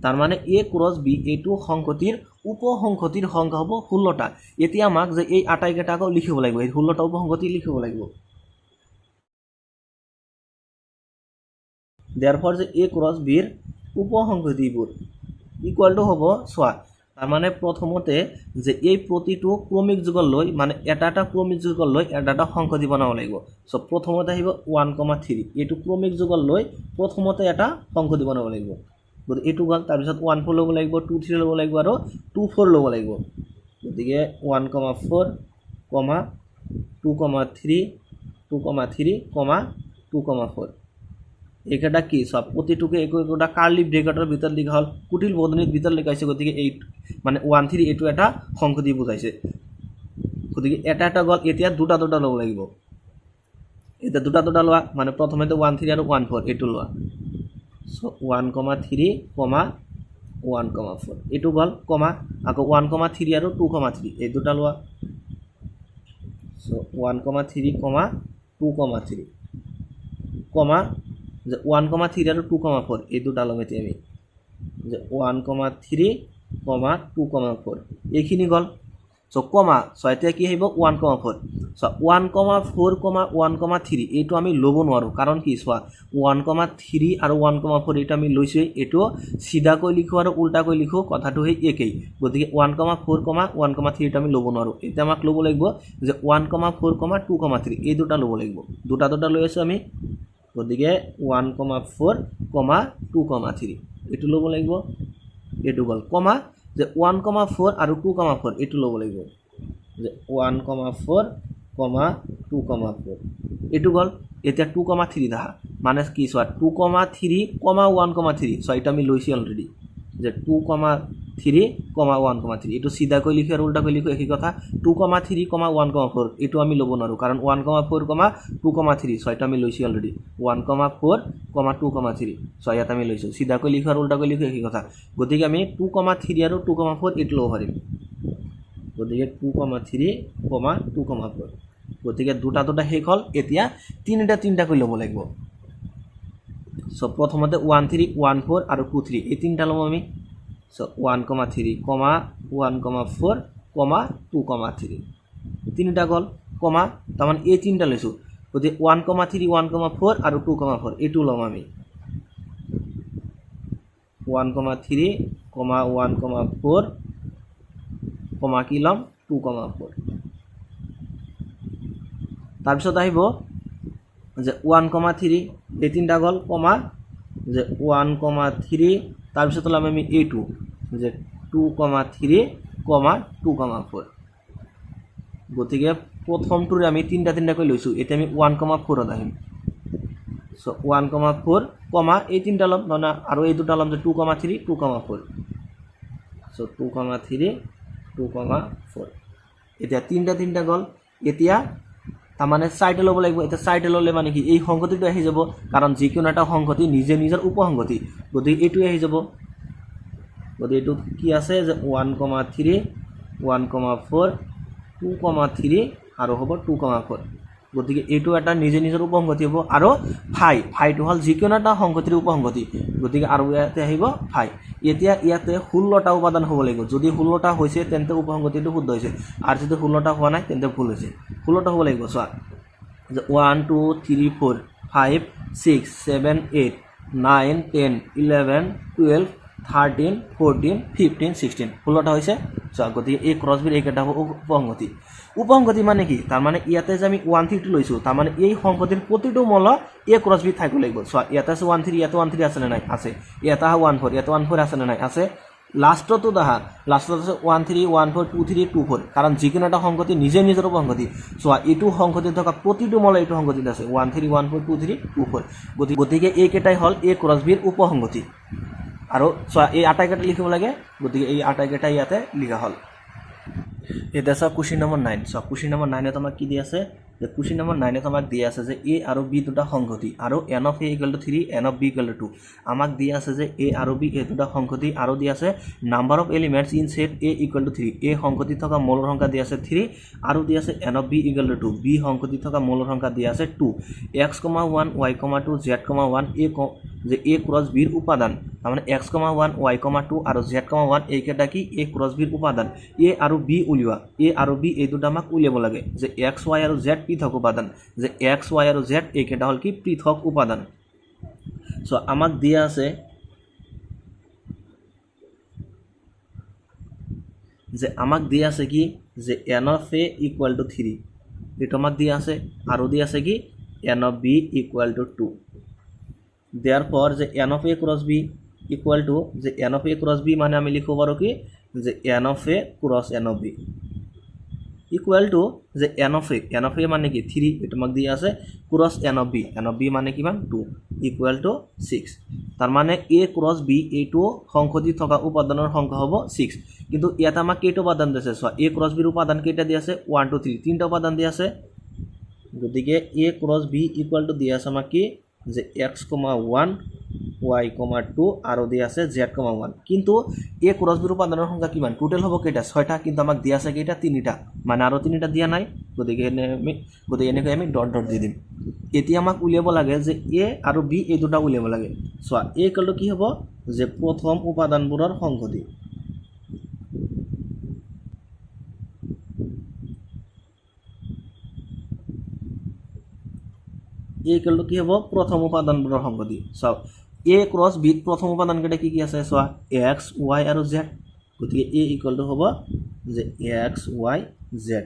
তাৰমানে এ ক্ৰছ বি এইটো সংগতিৰ উপসংগতিৰ সংখ্যা হ'ব 16টা। এতিয়া আমাক যে এই আটাইকেইটা আকৌ লিখিব লাগিব, এই 16টা উপসংগতি লিখিব লাগিব। দেয়াৰফৰ যে এ ক্ৰছ বিৰ উপসংগতিবোৰ ইকুৱেল টু হ'ব, চোৱা তাৰমানে প্ৰথমতে যে এই প্ৰতিটো ক্ৰমিক যুগল লৈ, মানে এটা এটা ক্ৰমিক যুগল লৈ এটা এটা সংগতি বনাব লাগিব। চ' প্ৰথমতে আহিব 1, 3, এইটো ক্ৰমিক যুগল লৈ প্ৰথমতে এটা সংগতি বনাব লাগিব, গতিকে এইটো গ'ল। তাৰপিছত 1 4 ল'ব লাগিব, 2 3 ল'ব লাগিব আৰু 2 4 ল'ব লাগিব। গতিকে 1, 4, 2, 3, 2, 3, 2, 4, এইকেইটা কি সব প্ৰতিটোকে একো একোটা কাৰ্লি ব্ৰেকেটৰ ভিতৰত লিখা হ'ল, কুটিল বন্ধনীৰ ভিতৰত লিখা হৈছে, গতিকে এই মানে 1 3 এইটো এটা সংগতি বুজাইছে। গতিকে এটা এটা গ'ল, এতিয়া দুটা দুটা ল'ব লাগিব। এতিয়া দুটা দুটা লোৱা মানে প্ৰথমতে 1 3 আৰু 1 4 এইটো লোৱা। চ' 1, 3, 1, 4 এইটো গ'ল, কমা আকৌ 1, 3 আৰু 2, 3 এই দুটা লোৱা। চ' 1, 3, 2, 3 কমা যে 1, 3 আৰু 2, 4 এই দুটা ল'ম এতিয়া আমি, যে 1, 3, 2, 4 এইখিনি গ'ল। চ' কমা, চ' এতিয়া কি আহিব 1, 4। চ' 1, 4, 1, 3 এইটো আমি ল'ব নোৱাৰোঁ, কাৰণ কি চোৱা 1, 3 আৰু 1, 4 এইটো আমি লৈছোঁৱেই, এইটো চিধাকৈ লিখোঁ আৰু উল্টাকৈ লিখোঁ কথাটো সেই একেই, গতিকে 1, 4, 1, 3 এইটো আমি ল'ব নোৱাৰোঁ। এতিয়া আমাক ল'ব লাগিব যে 1, 4, 2, 3 এই দুটা ল'ব লাগিব, দুটা দুটা লৈ আছোঁ আমি, গতিকে 1, 4, 2, 3 এইটো ল'ব লাগিব, এইটো গ'ল। কমা যে 1, 4 আৰু 2, 4 এইটো ল'ব লাগিব, যে 1, 4, 2, 4 এইটো গ'ল। এতিয়া 2, 3 দেখা মানে কি চোৱা 2, 3, 1, 3, চ' এইটো আমি লৈছোঁ অলৰেডি, যে 2, 3, 1, 3 এইটো চিধাকৈ লিখোঁ আৰু উল্টাকৈ লিখোঁ একেই কথা। 2, 3, 1, 4 এইটো আমি ল'ব নোৱাৰোঁ, কাৰণ 1, 4, 2, 3 চ' এইটো আমি লৈছোঁ অলৰেডি, 1, 4, 2, 3 চ' ইয়াত আমি লৈছোঁ, চিধাকৈ লিখোঁ আৰু উল্টাকৈ লিখোঁ একেই কথা। গতিকে আমি 2, 3 আৰু 2, 4 এইটো ল'ব পাৰিম, গতিকে 2, 3, 2, 4। গতিকে দুটা দুটা শেষ হ'ল, এতিয়া তিনিটা তিনিটাকৈ ল'ব লাগিব। চ' প্ৰথমতে 1 3 1 4 আৰু 2 3 এই তিনিটা ল'ম আমি। চ' 1, 3, 1, 4, 2, 3 তিনিটা গ'ল, কমা তাৰমানে এই তিনিটা লৈছোঁ, গতিকে 1, 3 1, 4 আৰু 2, 4 এইটো ল'ম আমি, 1, 3, 1, 4 কমা কি ল'ম 2, 4। তাৰপিছত আহিব যে 1, 3 এই তিনিটা গ'ল, কমা যে 1, 3 তাৰপিছত ল'ম আমি এইটো যে 2, 3, 2, 4। গতিকে প্ৰথমটোৰে আমি তিনিটা তিনিটাকৈ লৈছোঁ, এতিয়া আমি 1, 4ত আহিম। চ' 1, 4 কমা এই তিনিটা ল'ম, নহয় আৰু এই দুটা ল'ম যে 2, 3 2, 4। চ' 2, 3 2, 4 এতিয়া তিনিটা তিনিটা গ'ল, এতিয়া তাৰমানে চাৰিটা ল'ব লাগিব। এতিয়া চাৰিটা ল'লে মানে কি এই সংগতিটো আহি যাব, কাৰণ যিকোনো এটা সংগতি নিজে নিজৰ উপসংগতি, গতিকে এইটোৱে আহি যাব। গতিকে এইটোত কি আছে যে 1, 3 1, 4 2, 3 আৰু হ'ব 2, 4। গতিকে এইটো এটা নিজে নিজৰ উপসংগতি হ'ব, আৰু ফাই ফাইটো হ'ল যিকোনো এটা সংগতিৰ উপসংগতি, গতিকে আৰু ইয়াতে আহিব ফাই। এতিয়া ইয়াতে 16টা উপাদান হ'ব লাগিব, যদি 16টা হৈছে তেন্তে উপসংগতিটো শুদ্ধ হৈছে, আৰু যদি 16টা হোৱা নাই তেন্তে ভুল হৈছে। 16টা হ'ব লাগিব, চোৱা যে 1 2 3 4 5 6 7 8 9 10 11 12 13 14 15 16 16টা হৈছে। চোৱা গতিকে এই ক্ৰছ বিৰ এইকেইটা হ'ব উপসংগতি। উপসংগতি মানে কি, তাৰমানে ইয়াতে যে আমি 1 3 লৈছোঁ, তাৰমানে এই সংগতিৰ প্ৰতিটো মূল এ ক্ৰছ বি থাকিব লাগিব। চোৱা ইয়াতে আছে 1 3, ইয়াতে 1 3 আছেনে নাই, আছে। ইয়াতে 1 4, ইয়াতে 1 4 আছেনে নাই, আছে। লাষ্টতো দেখা লাষ্টত আছে 1 3 1 4 2 3 2 4, কাৰণ যিকোনো এটা সংগতি নিজে নিজৰ উপসংগতি। চোৱা এইটো সংগতিত থকা প্ৰতিটো মৌল এইটো সংগতিত আছে 1 3 1 4 2 3 2 4। গতিকে এইকেইটাই হ'ল এ ক্ৰছ বিৰ উপসংগতি। আৰু চোৱা এই আটাইকেইটা লিখিব লাগে, গতিকে এই আটাইকেইটা ইয়াতে লিখা হ'ল। এতিয়া চোৱা কুৱেশ্যন নম্বৰ 9। চোৱা কুৱেশ্যন নম্বৰ 9ত আমাক কি দি আছে যে কুৱেশ্যন নম্বৰ 9ত আমাক দি আছে যে এ আৰু বি দুটা সংগতি আৰু n of A equal to 3, n of B equal to 2। আমাক দি আছে যে এ আৰু বি এই দুটা সংগতি আৰু দি আছে number of elements in set A equal to 3, এ সংগতিত থকা মৌলৰ সংখ্যা দি আছে 3 আৰু দি আছে n of B equal to 2, B সংগতিত থকা মৌলৰ সংখ্যা দি আছে 2। X comma 1 y comma 2 z comma 1 এ যে এ ক্ৰছ বিৰ উপাদান, তাৰমানে x comma 1 y comma 2 আৰু জেড কমা 1 এইকেইটা কি এ ক্ৰছ বিৰ উপাদান। এ আৰু বি উলিওৱা, এ আৰু বি এই দুটা আমাক উলিয়াব লাগে যে এক্স ৱাই আৰু জেড পৃথক উপাদান, যে এক্স ৱাই আৰু জেড এইকেইটা হ'ল কি পৃথক উপাদান। চ' আমাক দিয়া আছে যে আমাক দিয়া আছে কি যে n of A equal to 3, এইটো আমাক দিয়া আছে, আৰু দিয়া আছে কি n of B equal to 2। Therefore যে n of A cross B equal to যে n of A cross B মানে আমি লিখিব পাৰোঁ কি যে n of A cross n of B equal to যে n of A, n of A মানে কি 3, এইটো আমাক দিয়া আছে, cross n of B, n of B মানে কিমান 2 ইকুৱেল টু 6। তাৰমানে এ ক্ৰছ বি এইটো সংসতি থকা উপাদানৰ সংখ্যা হ'ব 6। কিন্তু ইয়াত আমাক কেইটা উপাদান দিছে চোৱা, এ ক্ৰছ বিৰ উপাদান কেইটা দি আছে 1 2 3, তিনিটা উপাদান দি আছে। গতিকে A cross B equal to দিয়া আছে আমাক কি যে x comma 1 y comma 2 আৰু দিয়া আছে জেড কমা 1। কিন্তু এ ক্ৰছ বিৰ উপাদানৰ সংখ্যা কিমান টোটেল হ'ব কেইটা 6টা, কিন্তু আমাক দিয়া আছে কেইটা 3টা, মানে আৰু 3টা দিয়া নাই। গতিকে এনেকৈ আমি ডট ডট দি দিম। এতিয়া আমাক উলিয়াব লাগে যে এ আৰু বি এই দুটা উলিয়াব লাগে। চোৱা এ ইকুৱেল টু কি হ'ব যে প্ৰথম উপাদানবোৰৰ সংগতি, এ ইকুৱেল টু কি হ'ব প্ৰথম উপাদানবোৰৰ সংগতি। চাওক এ ক্ৰছ বিত প্ৰথম উপাদানকেইটা কি কি আছে চোৱা এক্স ৱাই আৰু জেড, গতিকে এ ইকুৱেল টু হ'ব যে এক্স ৱাই জেড,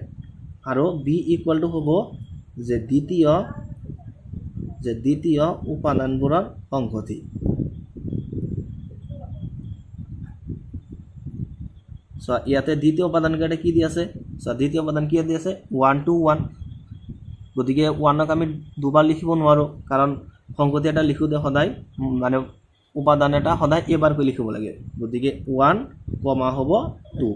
আৰু বি ইকুৱেল টু হ'ব যে দ্বিতীয় উপাদানবোৰৰ সংগতি। চোৱা ইয়াতে দ্বিতীয় উপাদানকেইটা কি দি আছে, চোৱা দ্বিতীয় উপাদান কি দি আছে 1 2 1, গতিকে 1ক আমি দুবাৰ লিখিব নোৱাৰোঁ, কাৰণ সংগতি এটা লিখোঁতে সদায় মানে উপাদান এটা সদায় এবাৰকৈ লিখিব লাগে। গতিকে 1 কমা হ'ব 2,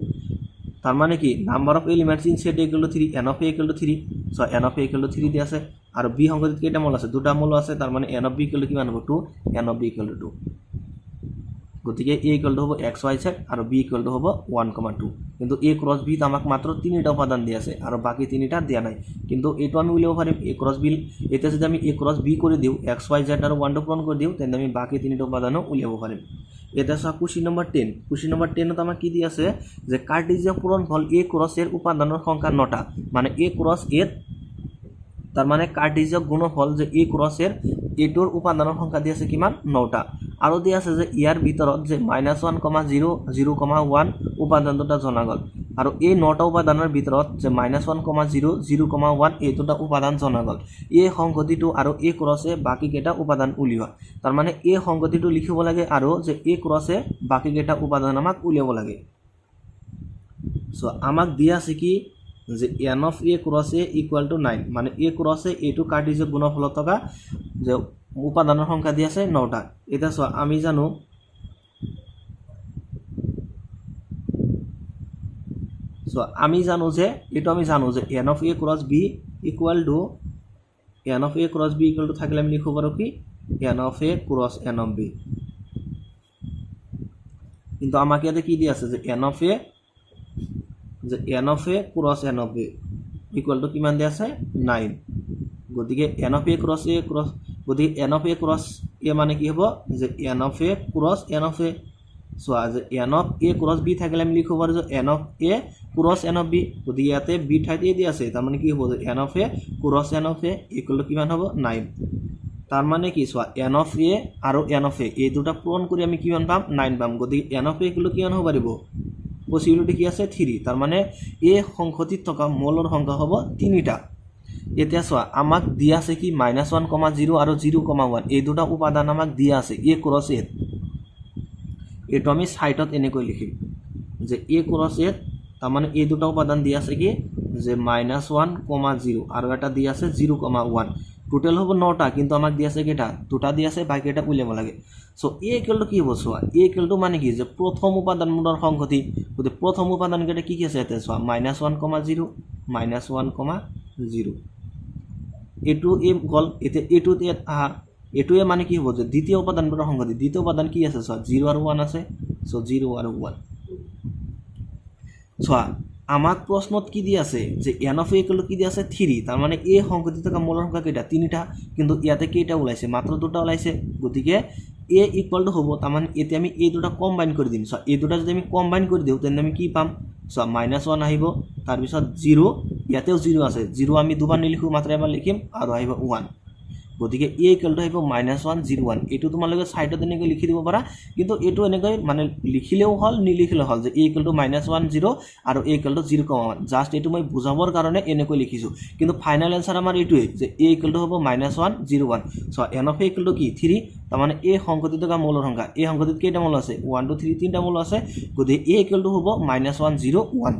তাৰমানে কি number of elements in set equal to 3, n of A equal to 3। So n of A equal to 3 দিয়া আছে, আৰু বি সংগতিত কেইটা মৌল আছে দুটা মৌল আছে, তাৰমানে n of B equal to কিমান হ'ব 2, n of B equal to 2। গতিকে এ ইকুৱেল টু হ'ব এক্স ৱাই জেড আৰু বি ইকুৱেল টু হ'ব 1 কমা 2। কিন্তু এ ক্ৰছ বিত আমাক মাত্ৰ 3টা উপাদান দিয়া আছে আৰু বাকী 3টা দিয়া নাই। কিন্তু এইটো আমি উলিয়াব পাৰিম এ ক্ৰছ বি, এতিয়া যদি আমি এ ক্ৰছ বি কৰি দিওঁ এক্স ৱাই জেড আৰু 1 2 পূৰণ কৰি দিওঁ তেন্তে আমি বাকী 3টা উপাদানো উলিয়াব পাৰিম। এতিয়া চোৱা কুৱেশ্যন নম্বৰ 10। কুৱেশ্যন নম্বৰ 10ত আমাক কি দি আছে যে কাৰ্টেজীয় পূৰণফল এ ক্ৰছ এৰ উপাদানৰ সংখ্যা 9টা, মানে এ ক্ৰছ এৰ তাৰমানে কাৰ্টেজীয় গুণফল যে এ ক্ৰছ এৰ এইটোৰ উপাদানৰ সংখ্যা দি আছে কিমান 9টা, আৰু দি আছে যে ইয়াৰ ভিতৰত যে -1 0 0 1 উপাদান দুটা জনা গ'ল, আৰু এই 9টা উপাদানৰ ভিতৰত যে -1 0 0 1 এই দুটা উপাদান জনা গ'ল। এই সংগতিটো আৰু এ ক্ৰছে বাকীকেইটা উপাদান উলিওৱা, তাৰমানে এই সংগতিটো লিখিব লাগে আৰু যে এ ক্ৰছে বাকীকেইটা উপাদান আমাক উলিয়াব লাগে। চ' আমাক দিয়া আছে কি যে n of A cross A equal to 9, মানে এ ক্ৰছ এ এইটো কাৰ্টেজীয় গুণফলত থকা যে উপাদানৰ সংখ্যা দি আছে 9টা। এতিয়া চোৱা আমি জানো যে এইটো আমি জানো যে n of A cross B equal to n of A cross B equal to থাকিলে আমি লিখিব পাৰোঁ কি n of A cross n of B। কিন্তু আমাক ইয়াতে কি দি আছে যে এন অফ এ যে n of A cross n of B equal to কিমান দিয়া আছে 9। গতিকে n of A cross A cross, গতিকে n of A cross A মানে কি হ'ব যে n of A cross n of A। চোৱা যে n of A cross B থাকিলে আমি লিখিব পাৰোঁ যে n of A cross n of B, গতিকে ইয়াতে বি ঠাইত এ দি আছে, তাৰমানে কি হ'ব যে n of A cross n of A equal to কিমান হ'ব 9। তাৰমানে কি চোৱা এন অফ এ আৰু এন অফ এ এই দুটা পূৰণ কৰি আমি কিমান পাম 9 পাম। গতিকে N of a equal to কিমান হ'ব পাৰিব পচিবিলিটি কি আছে 3, তাৰমানে এই সংখ্যাটিত থকা মৌলৰ সংখ্যা হ'ব 3টা। এতিয়া চোৱা আমাক দিয়া আছে কি -1 0 আৰু 0 1 এই দুটা উপাদান আমাক দিয়া আছে এ ক্ৰছ এ। এইটো আমি ছাইডত এনেকৈ লিখিম যে এ ক্ৰছ এত তাৰমানে এই দুটা উপাদান দিয়া আছে কি যে মাইনাছ ওৱান কমা জিৰ' আৰু এটা দিয়া আছে জিৰ' কমা ওৱান। টোটেল হ'ব নটা, কিন্তু আমাক দিয়া আছে কেইটা, দুটা দিয়া আছে, বাকীকেইটা উলিয়াব লাগে। চ' এ ইকুৱেল টু কি হ'ব চোৱা, এ ইকুৱেল টু মানে কি যে প্ৰথম উপাদানবোৰৰ সংহতি। গতিকে প্ৰথম উপাদানকেইটা কি কি আছে ইয়াতে চোৱা, minus one comma zero', minus one comma zero', এইটো এ গ'ল। এতিয়া এইটোত ইয়াত আহা, এইটোৱে মানে কি হ'ব যে দ্বিতীয় উপাদানবোৰৰ সংহতি। দ্বিতীয় উপাদান কি আছে চোৱা, জিৰ' আৰু ওৱান আছে, চ' জিৰ' আৰু ওৱান। চোৱা আমাক প্ৰশ্নত কি দি আছে যে এন অফ এ ইকুৱেল কি দি আছে থ্ৰী, তাৰমানে এই সংহতি থকা মৌলৰ সংখ্যা কেইটা, তিনিটা, কিন্তু ইয়াতে কেইটা ওলাইছে, মাত্ৰ দুটা ওলাইছে। গতিকে এ ইকুৱেল টু হ'ব, তাৰমানে এতিয়া আমি এই দুটা কম্বাইন কৰি দিম। চোৱা এই দুটা যদি আমি কম্বাইন কৰি দিওঁ তেন্তে আমি কি পাম, চোৱা মাইনাছ ওৱান আহিব, তাৰপিছত জিৰ', ইয়াতেও জিৰ' আছে, জিৰ' আমি দুবাৰ নিলিখোঁ মাত্ৰ এবাৰ লিখিম, আৰু আহিব ওৱান। গতিকে এ ইকুৱেল টু আহিব মাইনাছ ওৱান জিৰ' ওৱান। এইটো তোমালোকে ছাইডত এনেকৈ লিখি দিব পাৰা, কিন্তু এইটো এনেকৈ মানে লিখিলেও হ'ল নিলিখিলেও হ'ল যে A equal to minus one zero' আৰু A equal to zero' comma one. Just এইটো মই বুজাবৰ কাৰণে এনেকৈ লিখিছোঁ, কিন্তু ফাইনেল এনচাৰ আমাৰ এইটোৱেই যে এ ইকুৱেল টু হ'ব মাইনাছ ওৱান জিৰ' ওৱান। চোৱা N of A equal to কি থ্ৰী, তাৰমানে এই সংগতিত থকা মৌলৰ সংখ্যা, এই সংগতিত কেইটা মৌল আছে, ওৱান টু থ্ৰী, তিনিটা মৌল আছে, গতিকে এ ইকুৱেল টু হ'ব মাইনাছ ওৱান জিৰ' ওৱান।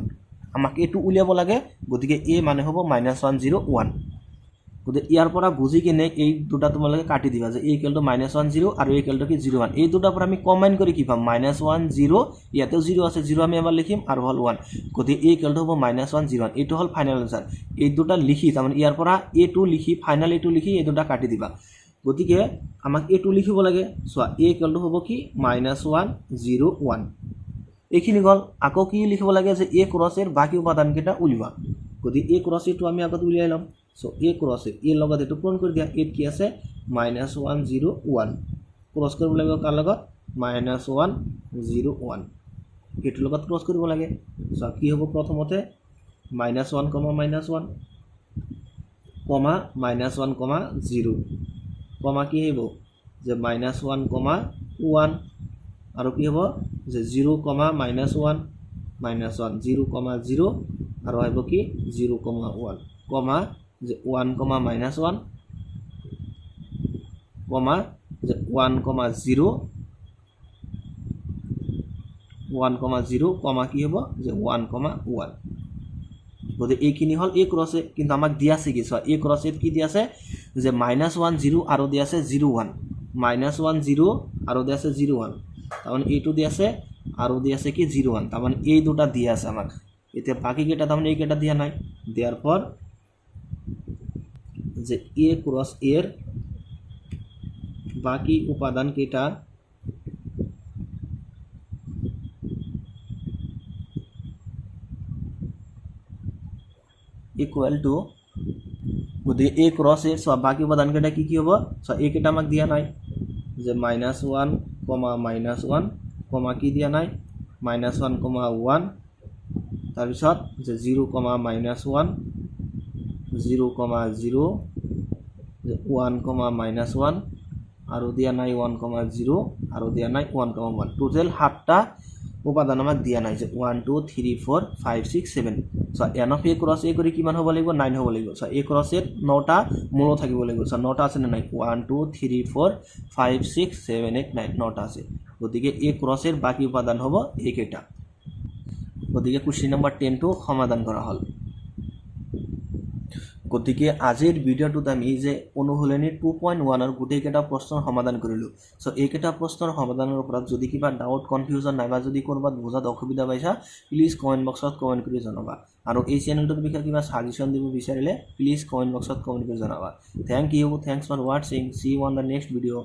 আমাক এইটো উলিয়াব লাগে, গতিকে এ মানে হ'ব মাইনাছ ওৱান জিৰ' ওৱান। গতিকে ইয়াৰ পৰা বুজি কিনে এই দুটা তোমালোকে কাটি দিবা যে A equal to minus one zero' আৰু এ ইকুৱেল টু কি জিৰ' ওৱান। এই দুটাৰ পৰা আমি কম্বাইন কৰি কি পাম, মাইনাছ ওৱান জিৰ', ইয়াতেও জিৰ' আছে, জিৰ' আমি এবাৰ লিখিম আৰু হ'ল ওৱান। গতিকে এ ইকুৱেল টু হ'ব মাইনাছ ওৱান জিৰ' ওৱান। এইটো হ'ল ফাইনেল এনচাৰ। এই দুটা লিখি তাৰমানে ইয়াৰ পৰা এইটো লিখি ফাইনেল এইটো লিখি এই দুটা কাটি দিবা। গতিকে আমাক এইটো লিখিব লাগে। চোৱা এ ইকুৱেল টু হ'ব কি মাইনাছ ওৱান জিৰ' ওৱান, এইখিনি গ'ল। আকৌ কি লিখিব লাগে যে এ ক্ৰছ এৰ বাকী উপাদানকেইটা উলিওৱা। গতিকে এ ক্ৰছ এটো আমি আগত উলিয়াই ল'ম। চ' এ ক্ৰছ এ, এৰ লগত এইটো পূৰণ কৰি দিয়া, এত কি আছে minus one zero' one, cross কৰিব লাগিব কাৰ লগত, মাইনাছ ওৱান জিৰ' ওৱান, এইটোৰ লগত ক্ৰছ কৰিব লাগে। চ' কি হ'ব প্ৰথমতে minus one comma minus one comma minus one comma zero' comma কি আহিব যে মাইনাছ ওৱান কমা ওৱান, আৰু কি হ'ব যে zero' comma minus one minus one zero' comma zero' আৰু আহিব কি জিৰ' কমা ওৱান কমা যে one comma minus one comma যে one comma zero' one comma zero' comma কি হ'ব যে ওৱান কমা ওৱান। গতিকে এইখিনি হ'ল এ ক্ৰছ এ, কিন্তু আমাক দিয়া আছে কি চোৱা এ ক্ৰছ এত কি দিয়া আছে যে মাইনাছ ওৱান জিৰ' আৰু দিয়া আছে zero' one, minus one zero' আৰু দিয়া আছে জিৰ' ওৱান, তাৰমানে এইটো দিয়া আছে আৰু দিয়া আছে কি জিৰ' ওৱান, তাৰমানে এই দুটা দিয়া আছে আমাক। এতিয়া বাকীকেইটা তাৰমানে এইকেইটা দিয়া নাই। দিয়াৰ পৰ যে এ ক্ৰছ এৰ বাকী উপাদানকেইটা ইকুৱেল টু, গতিকে এ ক্ৰছ এ চোৱা বাকী উপাদানকেইটা কি কি হ'ব, চোৱা এইকেইটা আমাক দিয়া নাই যে minus one comma minus one comma কি দিয়া নাই মাইনাছ ওৱান কমা ওৱান, তাৰপিছত যে zero' comma minus one zero' comma zero' one comma minus one আৰু দিয়া নাই ওৱান কমা জিৰ' আৰু দিয়া নাই ওৱান কমা ওৱান। টোটেল সাতটা উপাদান আমাক দিয়া নাই যে one two three four five six seven. চোৱা N of A cross A কৰি কিমান হ'ব লাগিব, নাইন হ'ব লাগিব। চোৱা এ ক্ৰছ এত নটা মূল থাকিব লাগিব। চোৱা নটা আছে নে নাই, one two three four five six seven eight nine, নটা আছে। গতিকে এ ক্ৰছ এৰ বাকী উপাদান হ'ব এইকেইটা। গতিকে কুৱেশ্যন নম্বৰ 10টো সমাধান কৰা হ'ল। গতিকে আজিৰ ভিডিঅ'টোত আমি যে অনুশীলনী 2.1ৰ গোটেইকেইটা প্ৰশ্নৰ সমাধান কৰিলোঁ। চ' এইকেইটা প্ৰশ্নৰ সমাধানৰ ওপৰত যদি কিবা ডাউট কনফিউজন নাইবা যদি ক'ৰবাত বুজাত অসুবিধা পাইছা প্লিজ কমেণ্ট বক্সত কমেণ্ট কৰি জনাবা। আৰু এই চেনেলটোৰ বিষয়ে কিবা ছাজেশ্যন দিব বিচাৰিলে প্লিজ কমেণ্ট বক্সত কমেণ্ট কৰি জনাবা। Thank you, thanks for watching, see you on the next video'.